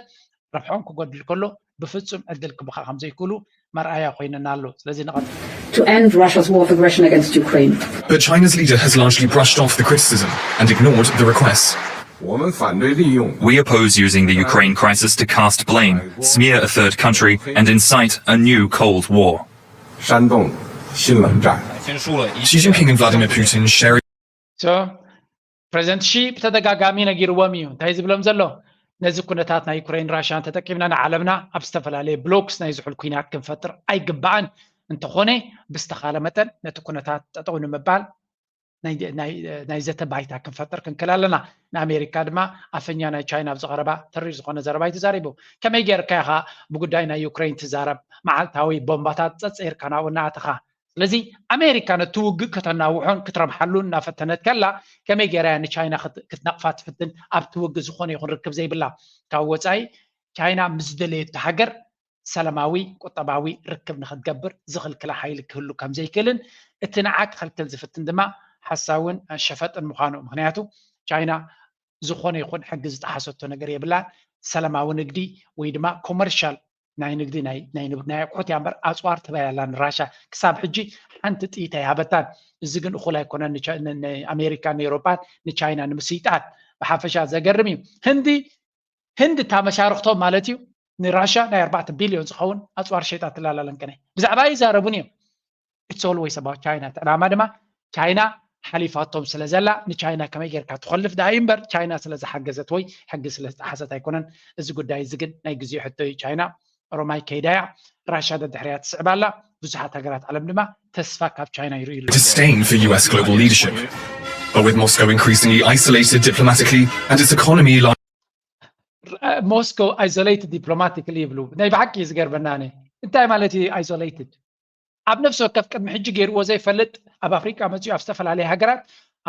ረብሖም ክጎድል ከሎ ብፍጹም ዕድል ክብኻ ከም ዘይክእሉ መርኣያ ኮይነና ኣሎ። ስለዚ ንቐጽል። To end Russia's war of aggression against Ukraine. But China's leader has largely brushed off the criticism and ignored the requests. We oppose using the Ukraine crisis to cast blame, smear a third country, and incite a new Cold War. Xi Jinping and Vladimir Putin share So ፕሬዚደንት ሺ ብተደጋጋሚ ነጊርዎም እዩ። እንታይ ዝብሎም ዘሎ? ነዚ ኩነታት ናይ ዩክሬን ራሽያን ተጠቂምና ንዓለምና ኣብ ዝተፈላለየ ብሎክስ ናይ ዝሑል ኩናት ክንፈጥር ኣይግባእን። እንተኾነ ብዝተኻለ መጠን ነቲ ኩነታት ጠጠው ንምባል ናይ ዘተ ባይታ ክንፈጥር ክንክእል ኣለና። ንኣሜሪካ ድማ ኣፈኛ ናይ ቻይና ኣብዚ ቀረባ ተሪር ዝኾነ ዘረባ እዩ ተዛሪቡ። ከመይ ጌርካ ኢኻ ብጉዳይ ናይ ዩክሬን ትዛረብ? መዓልታዊ ቦምባታት ጸጸይርካ ናብኡ እናኣተኻ ስለዚ ኣሜሪካ ነቲ ውግእ ከተናውሖን ክትረብሓሉን እናፈተነት ከላ ከመይ ገይራ እያ ንቻይና ክትነቕፋ ትፍትን ኣብቲ ውግእ ዝኾነ ይኹን ርክብ ዘይብላ ካብ ወፃኢ ቻይና ምስ ዝደለየቶ ሃገር ሰላማዊ ቁጠባዊ ርክብ ንክትገብር ዝኽልክላ ሓይሊ ክህሉ ከም ዘይክእልን እቲ ንዓ ክኽልክል ዝፍትን ድማ ሓሳውን ሸፈጥን ምዃኑ ምክንያቱ ቻይና ዝኾነ ይኹን ሕጊ ዝጠሓሰቶ ነገር የብላን። ሰላማዊ ንግዲ ወይ ድማ ኮመርሻል ናይ ንግዲ ናይ ናይ ንብ- ናይ ኣቑሑት እያ እምበር ኣፅዋር ትበያ ኣላ ንራሻ። ክሳብ ሕጂ ሓንቲ ጥይት ኣይሃበታን። እዚ ግን እኹል ኣይኮነን ንቻ- ን- ንኣሜሪካን ንኤውሮጳን ንቻይና ንምስይጣን። ብሓፈሻ ዘገርም እዩ። ህንዲ ህንዲ እታ መሻርኽቶም ማለት እዩ ንራሻ ናይ ኣርባዕተ ቢልዮን ዝኸውን ኣፅዋር ሸይጣ ትላላ ለንቀነ። ብዛዕባ ኣይዛረቡን እዮም። It's always about China። እቲ ዕላማ ድማ ቻይና ሓሊፋቶም ስለ ዘላ ንቻይና ከመይ ጌርካ ትኾልፍ ደኣ እዩ እምበር ቻይና ስለ ዝሓገዘት ወይ ሕጊ ስለ ዝጠሓሰት ኣይኮነን። እዚ ጉዳይ እዚ ግን ናይ ግዜ ሕቶ እዩ። ቻይና ኦሮማይ ከይዳያ ራሻ ደድሕርያ ትስዕብ ኣላ። ብዙሓት ሃገራት ዓለም ድማ ተስፋ ካብ ቻይና ይርእዩ ኣለዉ። Disdain for U S global leadership. But with Moscow increasingly isolated diplomatically and its economy largely ሞስኮ isolated diplomatically ይብሉ። ናይ ብሓቂ እዩ ዝገርመና። ኣነ እንታይ ማለት እዩ isolated? ኣብ ነፍሲ ወከፍ ቅድሚ ሕጂ ገይርዎ ዘይፈልጥ ኣብ ኣፍሪቃ መፅኡ ኣብ ዝተፈላለየ ሃገራት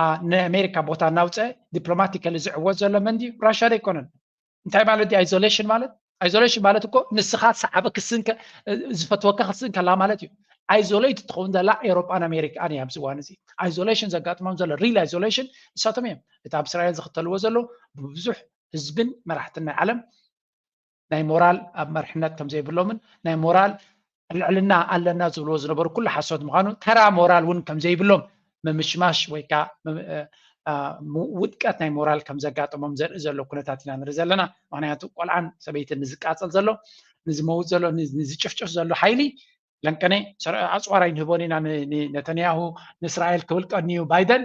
አ፣ ንኣሜሪካ ቦታ እናውፀአ ዲፕሎማቲካሊ ዝዕወት ዘሎ መን ድዩ? ራሻ ዶ ኣይኮነን? እንታይ ማለት እዩ isolation ማለት? Isolation ማለት እኮ ንስኻ ሰዓበ ክስንከ ዝፈትወካ ክስንከላ ማለት እዩ። Isolate ትኸውን ዘላ ኤሮጳን ኣሜሪካን እያ ኣብዚ እዋን እዚ። Isolation ዘጋጥሞም ዘሎ real isolation ንሳቶም እዮም። እቲ ኣብ እስራኤል ዝኽተልዎ ዘሎ ብብዙሕ ህዝብን መራሕትን ናይ ዓለም ናይ ሞራል ኣብ መርሕነት ከም ዘይብሎምን ናይ ሞራል ልዕልና ኣለና ዝብልዎ ዝነበሩ ኩሉ ሓሶት ምዃኑ ተራ ሞራል እውን ከም ዘይብሎም ምምሽማሽ ወይ ከዓ ምም- እ፣ እ፣ ም- ውድቀት ናይ ሞራል ከም ዘጋጠሞም ዘርኢ ዘሎ ኩነታት ኢና ንርኢ ዘለና። ምክንያቱ ቆልዓን ሰበይትን ንዝቃፀል ዘሎ ንዝመውት ዘሎ ን- ንዝጭፍጭፍ ዘሎ ሓይሊ ለንቀነ ሰር- ኣፅዋር ኣይንህቦን ኢና ን- ን- ነተንያሁ ንእስራኤል ክብል ቀንዩ ባይደን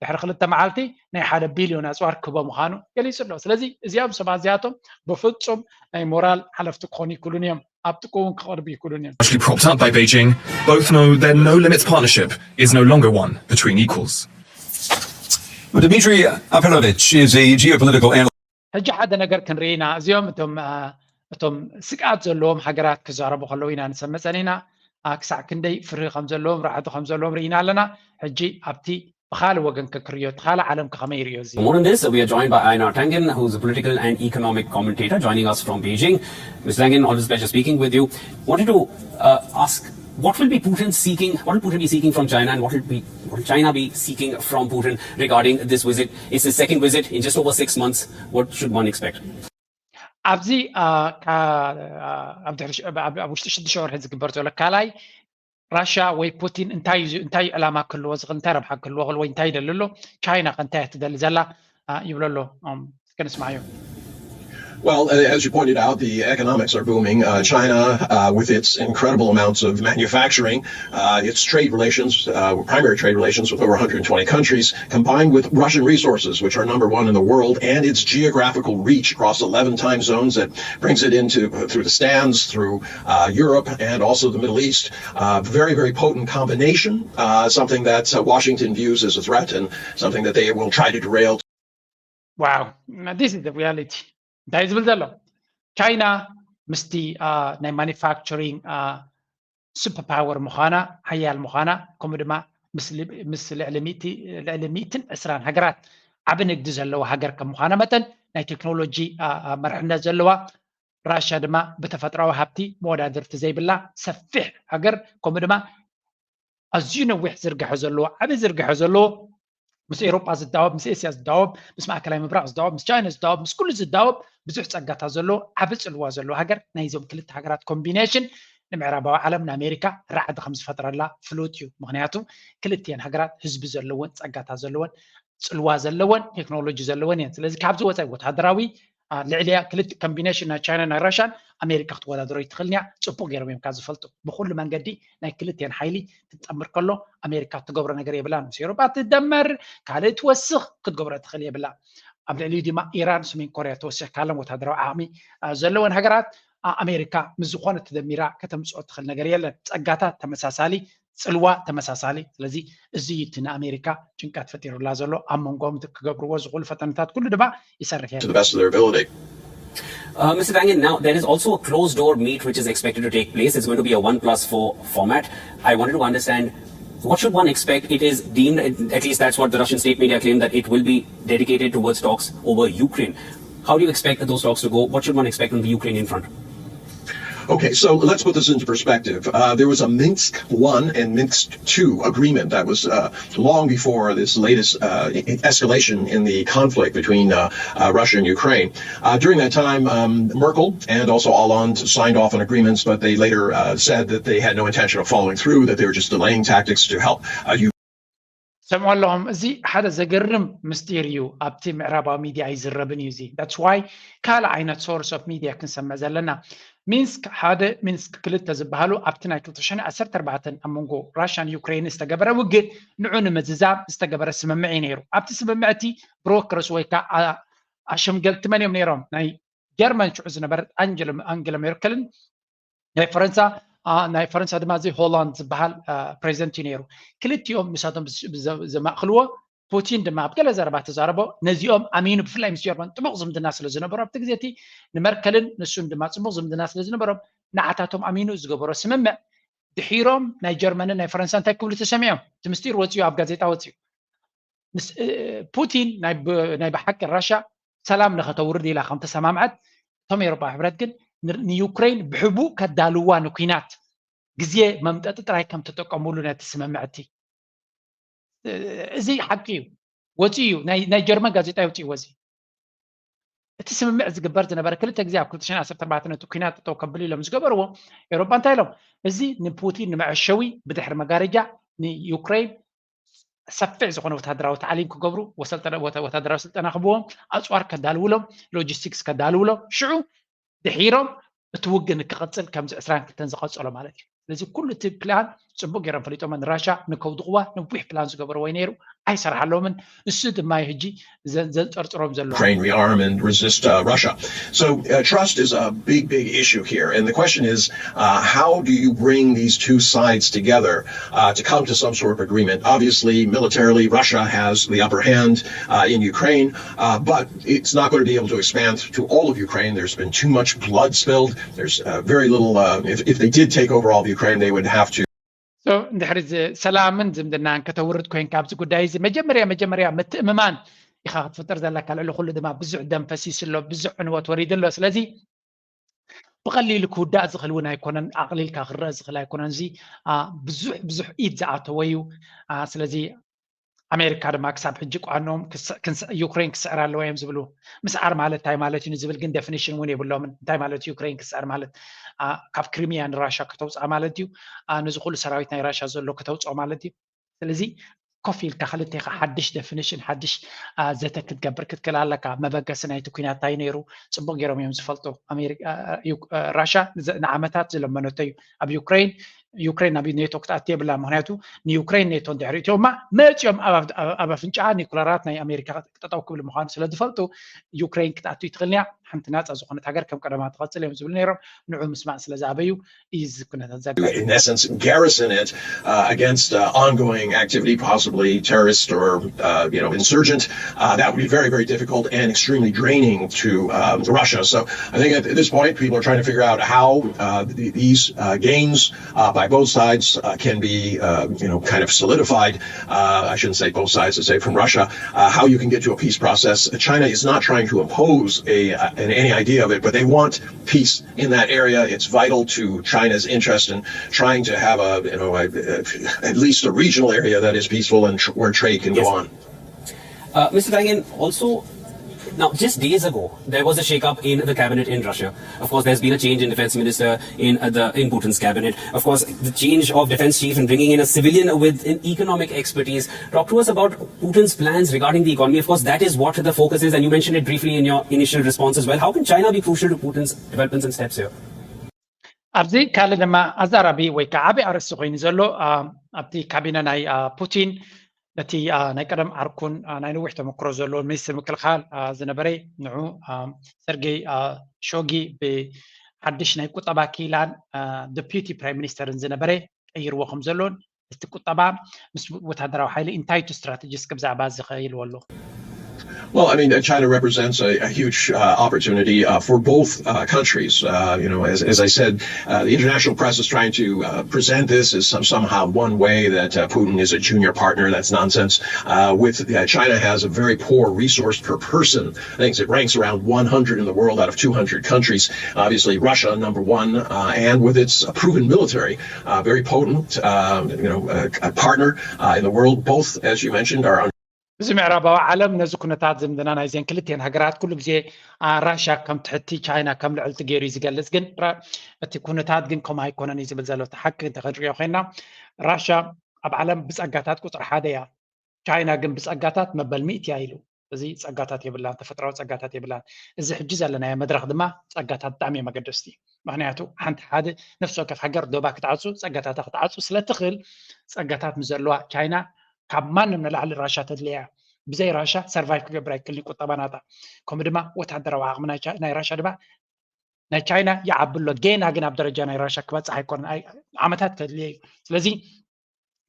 ድሕሪ ክልተ መዓልቲ ናይ ሓደ ቢልዮን ኣፅዋር ክህቦ ምዃኑ ገሊፁ ኣሎ። ስለዚ እዚኦም ሰባት እዚኣቶም ብፍፁም ናይ ሞራል ሓለፍቲ ክኾኑ ይክእሉን እዮም። ኣብ ጥቁ እውን ክቐርቡ ይክእሉን እዮም። largely propped up by Beijing, both know their no limits partnership is no longer one between equals. Dmitry Aperovich is a geopolitical analyst. ሕጂ ሓደ ነገር ክንርኢ ኢና። እዚኦም እቶም አ፣ እቶም ስግኣት ዘለዎም ሃገራት ክዛረቡ ከለዉ ኢና ንሰምዕ ጸኒሕና። አ፣ ክሳዕ ክንደይ ፍርሂ ከም ዘለዎም ራዕዲ ከም ዘለዎም ርኢና ኣለና። ሕጂ ኣብቲ ብኻልእ ወገን ከክርዮ እቲ ካልእ ዓለም ከመይ ይርዮ እዚ For more on this, we are joined by Einar Tangen, who's a political and economic commentator, joining us from Beijing. Mister Tangen, always a pleasure speaking with you. Wanted to uh, ask, what will be Putin seeking? What will Putin be seeking from China, and what will be what will China be seeking from Putin regarding this visit? It's his second visit in just over six months. What should one expect? ኣብዚ አ፣ ካ- አ፣ ኣብ ድሕሪ ሽ- ኣብ ኣብ ውሽጢ ሽዱሽተ ወርሒ ዝግበር ዘሎ ካልኣይ ራሽያ ወይ ፑቲን እንታይ እዩ እንታይ እዩ ዕላማ ክህልዎ ዝኽእል እንታይ ረብሓ ክህልዎ ክእል ወይ እንታይ ይደሊ ኣሎ ቻይና ከ እንታይ እያ ትደሊ ዘላ አ፣ ይብሎ ኣሎ እም፣ እስከ ንስማዓዮ። Well, uh, as you pointed out, the economics are booming. Uh, China, uh, with its incredible amounts of manufacturing, uh, its trade relations, uh, primary trade relations with over one hundred twenty countries, combined with Russian resources, which are number one in the world, and its geographical reach across eleven time zones that brings it into through the Stans, through uh, Europe, and also the Middle East. Uh, very, very potent combination, uh, something that uh, Washington views as a threat and something that they will try to derail. Wow, this is the reality. እንታይ ዝብል ዘሎ ቻይና ምስቲ አ፣ ናይ ማኒፋክቸሪንግ ሱፐር ፓወር ምዃና ሓያል ምዃና ከምኡ ድማ ምስ ል- ምስ ልዕሊ ሚእቲ- ልዕሊ ሚእትን ዕስራን ሃገራት ዓቢ ንግዲ ዘለዎ ሃገር ከም ምዃና መጠን ናይ ቴክኖሎጂ አ፣ አ፣ መርሕነት ዘለዋ ራሽያ ድማ ብተፈጥራዊ ሃብቲ መወዳድርቲ ዘይብላ ሰፊሕ ሃገር ከምኡ ድማ ኣዝዩ ነዊሕ ዝርግሐ ዘለዎ ዓቢ ዝርግሐ ዘለዎ ምስ ኤውሮጳ ዝዳወብ ምስ ኤስያ ዝዳወብ ምስ ማእከላይ ምብራቕ ዝዳወብ ምስ ቻይና ዝዳወብ ምስ ኩሉ ዝዳወብ ብዙሕ ጸጋታት ዘለዎ ዓቢ ጽልዋ ዘለዎ ሃገር ናይዞም ክልተ ሃገራት ኮምቢኔሽን ንምዕራባዊ ዓለም ንኣሜሪካ ራዕዲ ከም ዝፈጥረላ ፍሉጥ እዩ። ምክንያቱ ክልቲኤን ሃገራት ህዝቢ ዘለወን ጸጋታት ዘለወን ጽልዋ ዘለወን ቴክኖሎጂ ዘለወን እየን። ስለዚ ካብዚ ወፃኢ ወታደራዊ አ፣ ልዕሊያ ክልቲ ኮምቢኔሽን ናይ ቻይና ናይ ራሽያን ኣሜሪካ ክትወዳደሮ ይትኽእልን እያ። ፅቡቅ ገይሮም እዮም ካብ ዝፈልጡ ብኩሉ መንገዲ ናይ ክልቲኤን ሓይሊ ክትጠምር ከሎ ኣሜሪካ ትገብሮ ነገር የብላን። ምስ ኤውሮጳ ትደመር ካልእ ትወስኽ ክትገብሮ ትኽእል የብላ። ኣብ ልዕሊኡ ድማ ኢራን ሰሜን ኮርያ ተወሲኽካለን ወታደራዊ ዓቕሚ አ፣ ዘለወን ሃገራት አ፣ ኣሜሪካ ምስ ዝኾነ ተደሚራ ከተምፅኦ ትኽእል ነገር የለን። ፀጋታት ተመሳሳሊ፣ ፅልዋ ተመሳሳሊ። ስለዚ እዚ እዩ እቲ ንኣሜሪካ ጭንቀት ፈጢሩላ ዘሎ። ኣብ መንጎኦም ክገብርዎ ዝኽእሉ ፈተነታት ኩሉ ድማ ይሰርሕ to the best of their ability. Uh, Mister Tangen, now there is also a closed door meet which is expected to take place. It's going to be a one plus four format. I wanted to understand what should one expect? It is deemed, at least that's what the Russian state media claim, that it will be dedicated towards talks over Ukraine. How do you expect those talks to go? What should one expect on the Ukrainian front? Okay, so let's put this into perspective. Uh, there was a Minsk one and Minsk two agreement that was uh, long before this latest uh, e- escalation in the conflict between uh, uh, Russia and Ukraine. Uh, during that time, um, Merkel and also Hollande signed off on agreements, but they later uh, said that they had no intention of following through, that they were just delaying tactics to help uh, ሰምዖ ኣለኹም። እዚ ሓደ ዘገርም ምስጢር እዩ። ኣብቲ ምዕራባዊ ሚድያ ኣይዝረብን እዩ። እዚ that's why ካልእ ዓይነት source of media ክንሰምዕ ዘለና። ሚንስክ ሓደ፣ ሚንስክ ክልተ ዝበሃሉ ኣብቲ ናይ ክልተ ሽሕን ዓሰርተ ኣርባዕተን ኣብ መንጎ ራሽያን ዩክሬን ዝተገበረ ውግእ ንዑ ንምዝዛም ዝተገበረ ስምምዕ እዩ ነይሩ። ኣብቲ ስምምዕ እቲ ብሮከርስ ወይ ከዓ ኣሸምገልቲ መን እዮም ነይሮም? ናይ ጀርመን ሽዑ ዝነበረት ኣንጀለ ሜርከልን ናይ ፈረንሳ ናይ ፈረንሳ ድማ እዚ ሆላንድ ዝበሃል ፕሬዚደንት እዩ ነይሩ። ክልቲኦም ንሳቶም ዘማእክልዎ። ፑቲን ድማ ኣብ ገለ ዘረባ ተዛረቦ። ነዚኦም ኣሚኑ፣ ብፍላይ ምስ ጀርመን ጥቡቕ ዝምድና ስለ ዝነበሮ ኣብቲ ግዜ እቲ ንመርከልን ንሱን ድማ ፅቡቕ ዝምድና ስለ ዝነበሮም ንዓታቶም ኣሚኑ ዝገበሮ ስምምዕ ድሒሮም ናይ ጀርመንን ናይ ፈረንሳ እንታይ ክብሉ ተሰሚዖም? እቲ ምስጢር ወፂኡ፣ ኣብ ጋዜጣ ወፂኡ። ምስ ፑቲን ናይ ብሓቂ ራሻ ሰላም ንኸተውርድ ኢላ ከም ተሰማምዐት፣ እቶም ኤውሮጳ ሕብረት ግን ንዩክሬን ብሕቡእ ከዳልዋ ንኩናት ግዜ መምጠጢ ጥራይ ከም ተጠቀሙሉ ነቲ ስምምዕ እቲ። እዚ ሓቂ እዩ፣ ወፂኡ እዩ። ናይ ጀርመን ጋዜጣ የውፅእዎ እዚ። እቲ ስምምዕ ዝግበር ዝነበረ ክልተ ግዜ ኣብ ክልተ ሽሕን ዓሰርተ ኣርባዕተን ነቲ ኩናት ጠጠው ከብል ኢሎም ዝገበርዎ፣ ኤውሮጳ እንታይ ኢሎም? እዚ ንፑቲን ንመዐሸዊ ብድሕሪ መጋረጃ ንዩክሬን ሰፊሕ ዝኾነ ወታደራዊ ታዕሊም ክገብሩ፣ ወታደራዊ ስልጠና ክህብዎም፣ ኣፅዋር ከዳልውሎም፣ ሎጂስቲክስ ከዳልውሎም፣ ሽዑ ድሒሮም እቲ ውግእ ንክቐፅል ከምዚ ዕስራን ክልተን ዝቐፀሎ ማለት እዩ። ስለዚ ኩሉ እቲ ፕላን ፅቡቅ ገይሮም ፈሊጦሞ ንራሻ ንከውድቕዋ ነዊሕ ፕላን ዝገበርዎ ነይሩ፣ ኣይሰርሓሎምን። እሱ ድማ ሕጂ ዘንጠርጥሮም ዘሎ። Ukraine rearm and resist uh, Russia. So uh, trust is a big, big issue here. And the question is, uh, how do you bring these two sides together uh, to come to some sort of agreement? Obviously, militarily, Russia has the upper hand uh, in Ukraine, uh, but it's not going to be able to expand to all of Ukraine. There's been too much blood spilled. There's uh, very little. Uh, if, if they did take over all of Ukraine, they would have to. እንድሕሪ ሰላምን ዝምድናን ከተውርድ ኮይንካ ኣብዚ ጉዳይ እዚ መጀመርያ መጀመርያ ምትእምማን ኢኻ ክትፍጥር ዘለካ። ልዕሊ ኩሉ ድማ ብዙሕ ደም ፈሲሱ ኣሎ፣ ብዙሕ ዕንወት ወሪዱ ኣሎ። ስለዚ ብቐሊሉ ክውዳእ ዝኽእል እውን ኣይኮነን፣ ኣቕሊልካ ክረአ ዝኽእል ኣይኮነን። እዚ ብዙሕ ብዙሕ ኢድ ዝኣተወ እዩ። ስለዚ ኣሜሪካ ድማ ክሳብ ሕጂ ቋኖም ዩክሬን ክስዕር ኣለዎ እዮም ዝብሉ። ምስዓር ማለት እንታይ ማለት እዩ ንዝብል ግን ዴፊኒሽን እውን የብሎምን። እንታይ ማለት ዩክሬን ክስዕር ማለት? ካብ ክሪሚያ ንራሻ ከተውፅኣ ማለት እዩ? ነዚ ኩሉ ሰራዊት ናይ ራሻ ዘሎ ከተውፅኦ ማለት እዩ? ስለዚ ኮፍ ኢልካ ክልቴኻ ሓድሽ ዴፊኒሽን ሓድሽ ዘተ ክትገብር ክትክእል ኣለካ። መበገሲ ናይቲ ኩናት እንታይ ነይሩ? ፅቡቅ ገይሮም እዮም ዝፈልጡ። ራሻ ንዓመታት ዝለመነቶ እዩ ኣብ ዩክሬን። ዩክሬን ናብ ኔቶ ክትኣቲ የብላ። ምክንያቱ ንዩክሬን ኔቶ እንድሕሪ እትዮማ መፂኦም ኣብ ኣፍንጫ ኒኩለራት ናይ ኣሜሪካ ጠጠው ክብል ምኳኑ ስለ ዝፈልጡ ዩክሬን ክትኣቱ ይትኽእል እያ። ሓንቲ ናፃ ዝኾነት ሃገር ከም ቀደማ ትቐፅል እዮም ዝብሉ ነይሮም። ንዑ ምስማዕ ስለ ዝኣበዩ እዩ እዚ ኩነታት ዘጋጠመ። In essence, garrison it uh, against uh, ongoing activity, possibly terrorist or uh, you know insurgent. Uh, that would be very, very difficult and extremely draining to uh, Russia. So I think at this point, people are trying to figure out how uh, these uh, gains uh, by both sides uh, can be uh, you know kind of solidified. Uh, I shouldn't say both sides, to say from Russia, uh, how you can get to a peace process. China is not trying to impose a, uh, an, any idea of it, but they want peace in that area. It's vital to China's interest in trying to have a, you know, a, a, at least a regional area that is peaceful and tr- where trade can yes. go on. Uh, Mister Tangin, also, now, just days ago, there was a shake-up in the cabinet in Russia. Of course, there's been a change in defense minister in uh, the in Putin's cabinet. Of course, the change of defense chief and bringing in a civilian with an economic expertise. Talk to us about Putin's plans regarding the economy. Of course, that is what the focus is, and you mentioned it briefly in your initial response as well. How can China be crucial to Putin's developments and steps here? ኣብዚ ካልእ ድማ ኣዛራቢ ወይ ከዓ ዓብዪ ኣርእስቲ ኮይኑ ዘሎ ኣብቲ ካቢነ ናይ ፑቲን ነቲ ናይ ቀደም ዓርኩን ናይ ነዊሕ ተመክሮ ዘለዎን ሚኒስትር ምክልኻል ዝነበረ ንዑ ሰርጌይ ሾጊ ብሓድሽ ናይ ቁጠባ ክኢላን ዴፒቲ ፕራይም ሚኒስተርን ዝነበረ ቀይርዎ ከም ዘሎን እቲ ቁጠባ ምስ ወታደራዊ ሓይሊ እንታይ ቱ ስትራቴጂ እስከ ብዛዕባ እዚ ከ ኢልዎ ኣለኹ። Well, I mean, uh, China represents a, a huge uh, opportunity uh, for both uh, countries. Uh, you know, as, as I said, uh, the international press is trying to uh, present this as some, somehow one way that uh, Putin is a junior partner. That's nonsense. Uh, with uh, China has a very poor resource per person. I think it ranks around one hundred in the world out of two hundred countries. Obviously, Russia number one, uh, and with its proven military, uh, very potent, uh, you know, uh, partner uh, in the world. Both, as you mentioned, are እዚ ምዕራባዊ ዓለም ነዚ ኩነታት ዝምድና ናይዘን ክልቲኤን ሃገራት ኩሉ ግዜ ራሻ ከም ትሕቲ ቻይና ከም ልዕልቲ ገይሩ እዩ ዝገልጽ። ግን እቲ ኩነታት ግን ከምኡ ኣይኮነን እዩ ዝብል ዘሎ። እቲ ሓቂ እንተክንሪኦ ኮይና ራሻ ኣብ ዓለም ብጸጋታት ቁጽሪ ሓደ እያ። ቻይና ግን ብጸጋታት መበል ሚእቲ እያ ኢሉ። እዚ ጸጋታት የብላን፣ ተፈጥራዊ ጸጋታት የብላን። እዚ ሕጂ ዘለናዮ መድረኽ ድማ ጸጋታት ብጣዕሚ እዮም ኣገደስቲ። ምክንያቱ ሓንቲ ሓደ ነፍሲ ወከፍ ሃገር ዶባ ክትዓፁ ጸጋታታ ክትዓፁ ስለትኽእል ጸጋታት ምስ ዘለዋ ቻይና ካብ ማንም ንላዕሊ ራሻ ተድልያ። ብዘይ ራሻ ሰርቫይቭ ክገብር ኣይክእልን ቁጠባ ናታ። ከምኡ ድማ ወታደራዊ ዓቕሚ ናይ ቻ- ናይ ራሻ ድማ ናይ ቻይና ይዓቢ ኣሎ። ጌና ግን ኣብ ደረጃ ናይ ራሻ ክበፅሕ ኣይኮነን። ኣይ- ዓመታት ከድልየ እዩ። ስለዚ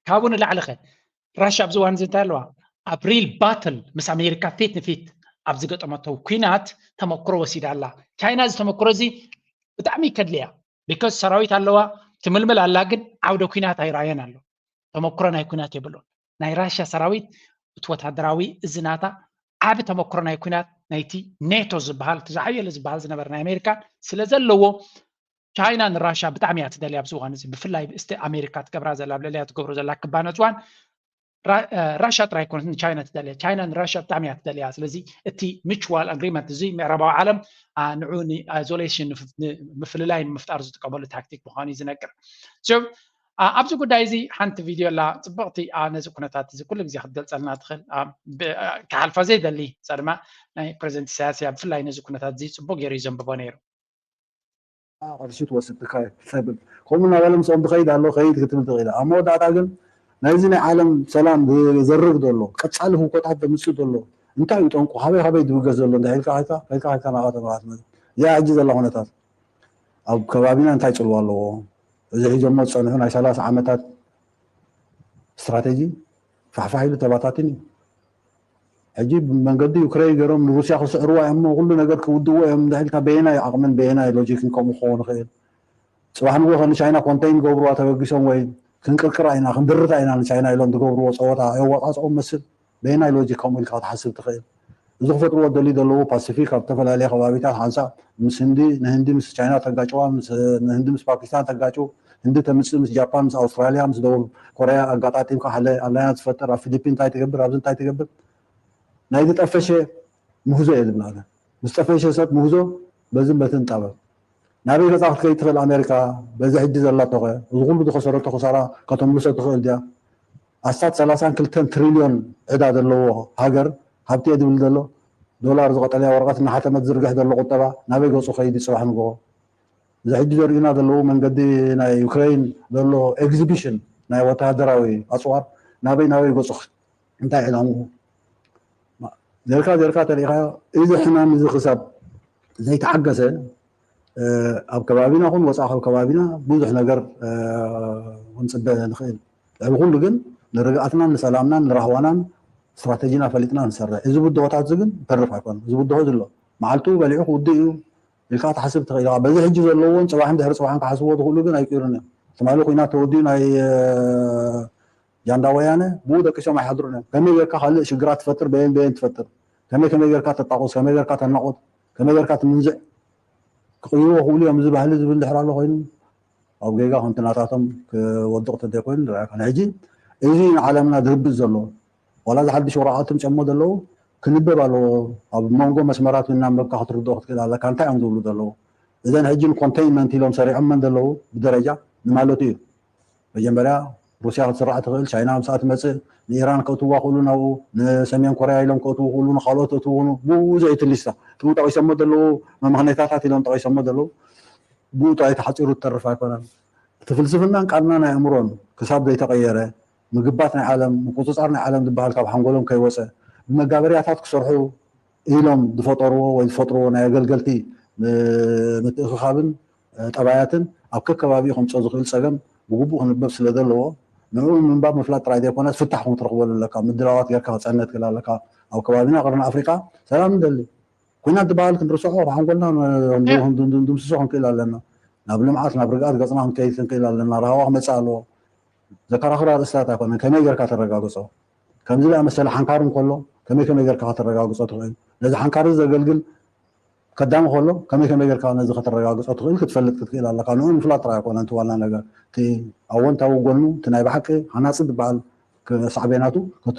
ካብኡ ንላዕሊ ከ ራሻ ኣብዚ እዋን እዚ እንታይ ኣለዋ? ኣብ ሪል ባትል ምስ ኣሜሪካ ፊት ንፊት ኣብ ዝገጠመቶ ኩናት ተመክሮ ወሲዳ ኣላ። ቻይና እዚ ተመክሮ እዚ ብጣዕሚ ከድልያ። ቢካዝ ሰራዊት ኣለዋ፣ ትምልምል ኣላ፣ ግን ዓውደ ኩናት ኣይረኣየን ኣሎ። ተመክሮ ናይ ኩናት የብሉን። ናይ ራሻ ሰራዊት እቲ ወታደራዊ እዚ ናታ ዓቢ ተመክሮ ናይ ኩናት ናይቲ ኔቶ ዝበሃል እቲ ዝዓየለ ዝበሃል ዝነበረ ናይ ኣሜሪካ ስለ ዘለዎ ቻይና ንራሻ ብጣዕሚ እያ ትደልያ ኣብዚ እዋን እዚ። ብፍላይ እስቲ ኣሜሪካ ትገብራ ዘላ ኣብ ልዕሊያ ትገብሮ ዘላ ክባን ዕፅዋን ራሻ ጥራይ ኮነት ንቻይና ትደልያ። ቻይና ንራሻ ብጣዕሚ እያ ትደልያ። ስለዚ እቲ ሚቹዋል ኣግሪመንት እዚ ምዕራባዊ ዓለም ንዑ ንኣይዞሌሽን ምፍልላይ ንምፍጣር ዝጥቀመሉ ታክቲክ ምዃኑ እዩ ዝነግር። ኣብዚ ጉዳይ እዚ ሓንቲ ቪድዮ ኣላ ፅብቕቲ ነዚ ኩነታት እዚ ኩሉ ግዜ ክትገልፀልና ትኽእል። ክሓልፋ ዘይደሊ እዛ ድማ ናይ ፕሬዚደንት ኢሳያስ እያ። ብፍላይ ነዚ ኩነታት እዚ ፅቡቅ ገይሩ እዩ ዘንብቦ ነይሩ። ቅርሺ ትወስድ ትካየድ ትሰብብ ከምኡ እናበለ ምስኦም ዝኸይድ ኣሎ። ከይድ ክትብል ትኽእል። ኣብ መወዳእታ ግን ናይዚ ናይ ዓለም ሰላም ዘርግ ዘሎ ቀፃሊ ህውኮታት ዘምፅእ ዘሎ እንታይ እዩ ጠንቁ? ካበይ ካበይ ድብገስ ዘሎ እንዳ ኢልካ ከይድካ ከይድካ ከይድካ ናብኣ ተመልከት። እዚኣ ሕጂ ዘላ ኩነታት ኣብ ከባቢና እንታይ ፅልዋ ኣለዎ? እዚ ሒዞሞ ዝፀንሑ ናይ ሰላሳ ዓመታት ስትራቴጂ ፋሕፋሕ ኢሉ ተባታትን እዩ። ሕጂ ብመንገዲ ዩክሬን ገይሮም ንሩስያ ክስዕርዋ እዮም እሞ ኩሉ ነገር ክውድዎ እዮም እንዳ ኢልካ በየናይ ዓቕምን በየናይ ሎጂክን ከምኡ ክኸውን ይኽእል? ፅባሕ ንግሆ ከ ንቻይና ኮንተይን ገብርዋ ተበጊሶም ወይ ክንቅርቅራ ኢና ክንድርታ ኢና ንቻይና ኢሎም ዝገብርዎ ፀወታ የዋፃፅኦም መስል በየናይ ሎጂክ ከምኡ ኢልካ ክትሓስብ ትኽእል? እዚ ክፈጥርዎ ደልዩ ዘለዉ ፓሲፊክ ኣብ ዝተፈላለየ ከባቢታት ሓንሳእ ምስ ህንዲ ንህንዲ ምስ ቻይና ተጋጭዋ ንህንዲ ምስ ፓኪስታን ተጋጭው ህንዲ ተምፅእ ምስ ጃፓን ምስ ኣውስትራሊያ ምስ ደቡብ ኮርያ ኣጋጣጢምካ ሓደ ኣላያንስ ትፈጥር ኣብ ፊሊፒን እንታይ ትገብር ኣብዚ እንታይ ትገብር ናይ ዝጠፈሸ ምህዞ እየ ዝብላለ ምስ ጠፈሸ ሰብ ምህዞ በዝን በትን ጠበብ ናበይ ገፃ ክትከይድ ትኽእል ኣሜሪካ በዚ ሕጂ ዘላቶኸ እዚ ኩሉ ዝኸሰረቶ ክሳራ ከተምልሶ ትኽእል ድያ ኣስታት ሰላሳን ክልተን ትሪልዮን ዕዳ ዘለዎ ሃገር ሃብቲ እየ ዝብል ዘሎ ዶላር ዝቐጠለያ ወረቐት እናሓተመት ዝርግሕ ዘሎ ቁጠባ ናበይ ገፁ ከይድ ፅባሕ ንግሆ እዚ ሕጂ ዘርእዩና ዘለዉ መንገዲ ናይ ዩክሬን ዘሎ ኤግዚቢሽን ናይ ወተሃደራዊ ኣፅዋር ናበይ ናበይ ገፁ እንታይ ዕላምኡ ጌርካ ጌርካ ተሪኢኻዮ እዚ ሕማም እዚ ክሳብ ዘይተዓገሰ ኣብ ከባቢና ኹን ወፃእ ካብ ከባቢና ብዙሕ ነገር ክንፅበ ንኽእል ልዕሊ ኩሉ ግን ንርግኣትናን ንሰላምናን ንራህዋናን ስትራተጂና ፈሊጥና ንሰርሕ እዚ ብድሆታት እዚ ግን ተርፍ ኣይኮነ እዚ ብድሆ ዝሎ መዓልቱ በሊዑ ክውድእ እዩ ኢልካ ትሓስብ ትኽእል ኢኻ በዚ ሕጂ ዘለዎን ፅባሕን ድሕሪ ፅባሕን ክሓስብዎ ዝኽእሉ ግን ኣይቅሩን እዮም ትማሊ ኩናት ተወዲኡ ናይ ጃንዳ ወያነ ብኡ ደቂሶም ኣይሓድሩን እዮም ከመይ ጌርካ ካልእ ሽግራት ትፈጥር በየን በየን ትፈጥር ከመይ ከመይ ጌርካ ተጣቁስ ከመይ ጌርካ ተናቁት ከመይ ጌርካ ትምንዝዕ ክቕይርዎ ክእሉ እዮም እዚ ባህሊ ዝብል ድሕር ኣሎ ኮይኑ ኣብ ጌጋ ከምቲ ናታቶም ክወድቕ ተዘይኮይኑ ንርኣካ ንሕጂ እዚ ንዓለምና ዝህብእ ዘሎ ዋላ እዚ ሓድሽ ወረቓቕቲ ምፅኦሞ ዘለዉ ክንበብ ኣለዎ ኣብ መንጎ መስመራት እናንበብካ ክትርድኦ ክትክእል ኣለካ እንታይ እዮም ዝብሉ ዘለዉ እዘን ሕጂ ንኮንቴይንመንት ኢሎም ሰሪዖመን ዘለዉ ብደረጃ ንማለቱ እዩ መጀመርያ ሩስያ ክትስራዕ ትኽእል ቻይና ምስኣ ትመፅእ ንኢራን ከእትዋ ክእሉ ናብኡ ንሰሜን ኮርያ ኢሎም ከእትዉ ክእሉ ንካልኦት እትዉ ብኡ ዘእቲ ሊስታ ትዉ ጠቂሶሞ ዘለዉ መምክነታታት ኢሎም ጠቂሶሞ ዘለዉ ብኡ ጥራይ ተሓፂሩ ትተርፍ ኣይኮነን እቲ ፍልስፍናን ቃልናን ኣእምሮን ክሳብ ዘይተቐየረ ምግባት ናይ ዓለም ምቁፅፃር ናይ ዓለም ዝበሃል ካብ ሓንጎሎም ከይወፀ ብመጋበርያታት ክሰርሑ ኢሎም ዝፈጠርዎ ወይ ዝፈጥርዎ ናይ ኣገልገልቲ ምትእኽኻብን ጠባያትን ኣብ ከከባቢኡ ከምፅኦ ዝኽእል ፀገም ብግቡእ ክንበብ ስለ ዘለዎ ንዕኡ ምንባብ ምፍላጥ ጥራይ ዘይኮነ ፍታሕ እውን ክትረኽበሉ ኣለካ። ምድላዋት ጌርካ ክፀንት ክእል ኣለካ። ኣብ ከባቢና ቀርኒ ኣፍሪቃ ሰላም ንደሊ። ኩናት ዝበሃል ክንርስዖ፣ ካብ ሓንጎልና ክንድምስሶ ክንክእል ኣለና። ናብ ልምዓት ናብ ርግኣት ገፅና ክንከይድ ክንክእል ኣለና። ራህዋ ክመፅእ ኣለዎ። ዘከራኽር ኣርእስታት ኣይኮነን። ከመይ ጌርካ ተረጋግፆ? ከምዚ ዝኣመሰለ ሓንካር እንከሎ ከመይ ከመይ ጌርካ ከተረጋግፆ ትኽእል? ነዚ ሓንካር እዚ ዘገልግል ከዳሚ ከሎ ከመይ ከመይ ጌርካ ነዚ ከተረጋግፆ ትኽእል ክትፈልጥ ክትክእል ኣለካ። ንኡ ምፍላጥ ጥራይ ኣይኮነን እቲ ዋና ነገር። እቲ ኣወንታዊ ጎኑ፣ እቲ ናይ ብሓቂ ሃናፂ ዝበሃል ሳዕቤናቱ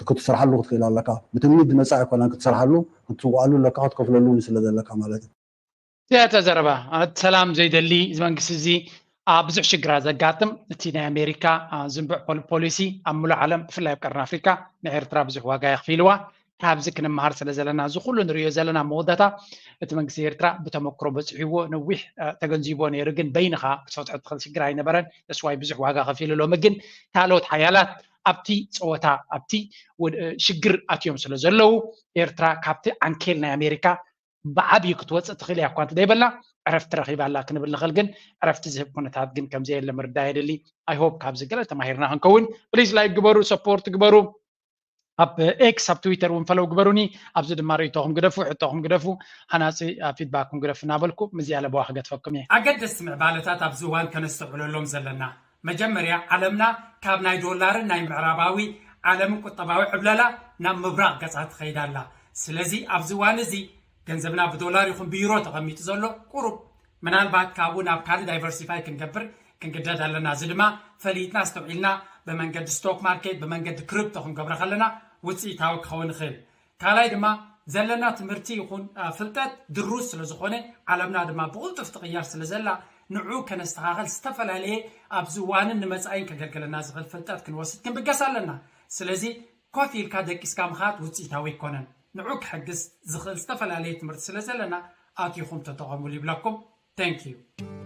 ክትስርሓሉ ክትክእል ኣለካ። ብትምኒት ዝመፅእ ኣይኮነን ክትሰርሓሉ ክትስዋኣሉ ኣለካ ክትከፍለሉ እውን ስለ ዘለካ ማለት እዩ። እዚኣ ተዘረባ ሰላም ዘይደሊ እዚ መንግስቲ እዚ ብዙሕ ሽግራ ዘጋጥም እቲ ናይ ኣሜሪካ ዝንብዕ ፖሊሲ ኣብ ምሉእ ዓለም ብፍላይ ኣብ ቀርኒ ኣፍሪካ ንኤርትራ ብዙሕ ዋጋ የኽፊልዋ። ካብዚ ክንምሃር ስለ ዘለና እዚ ኩሉ ንሪዮ ዘለና መወዳታ እቲ መንግስቲ ኤርትራ ብተመክሮ በፂሕዎ ነዊሕ ተገንዚቦ ነይሩ ግን በይንኻ ክትፈትሖ ትኽእል ሽግር ኣይነበረን። ተስዋይ ብዙሕ ዋጋ ከፊሉ ሎሚ ግን ካልኦት ሓያላት ኣብቲ ፀወታ ኣብቲ ሽግር ኣትዮም ስለ ዘለዉ ኤርትራ ካብቲ ዓንኬል ናይ ኣሜሪካ ብዓብዩ ክትወፅእ ትኽእል እያ እኳ እንተደይበልና ዕረፍቲ ረኺባ ኣላ ክንብል ንኽእል ግን ዕረፍቲ ዝህብ ኩነታት ግን ከምዘየለ ምርዳእ የድሊ። I hope ካብዚ ገለ ተማሂርና ክንከውን please like ግበሩ support ግበሩ ኣብ ኤክስ ኣብ ትዊተር እውን ፈለው ግበሩኒ ኣብዚ ድማ ርእቶኹም ግደፉ ሕቶኹም ግደፉ ሃናፂ ፊድባኩም ግደፉ እናበልኩ ምዚ ኣለበዋ ክገትፈኩም እየ። ኣገደስቲ ምዕባለታት ኣብዚ እዋን ከነስተውዕለሎም ዘለና መጀመርያ ዓለምና ካብ ናይ ዶላርን ናይ ምዕራባዊ ዓለምን ቁጠባዊ ዕብለላ ናብ ምብራቕ ገፃ ትኸይድ ኣላ። ስለዚ ኣብዚ እዋን እዚ ገንዘብና ብዶላር ይኹን ብዩሮ ተቐሚጡ ዘሎ ቁሩብ ምናልባት ካብኡ ናብ ካልእ diversify ክንገብር ክንግደድ ኣለና። እዚ ድማ ፈሊጥና ኣስተውዒልና ብመንገዲ stock market ብመንገዲ crypto ክንገብሮ ከለና ውፅኢታዊ ክኸውን ይኽእል። ካልኣይ ድማ ዘለና ትምህርቲ ይኹን ፍልጠት ድሩት ስለ ዝኾነ ዓለምና ድማ ብቕልጡፍ ትቕየር ስለ ዘላ ንዑ ከነስተኻኸል ዝተፈላለየ ኣብዚ እዋንን ንመፃኢን ከገልግለና ዝኽእል ፍልጠት ክንወስድ ክንብገስ ኣለና። ስለዚ ኮፍ ኢልካ ደቂስካ ምኻድ ውፅኢታዊ ኣይኮነን። ንዑ ክሕግዝ ዝኽእል ዝተፈላለየ ትምህርቲ ስለ ዘለና ኣቲኹም ተጠቐሙሉ ይብለኩም። Thank you።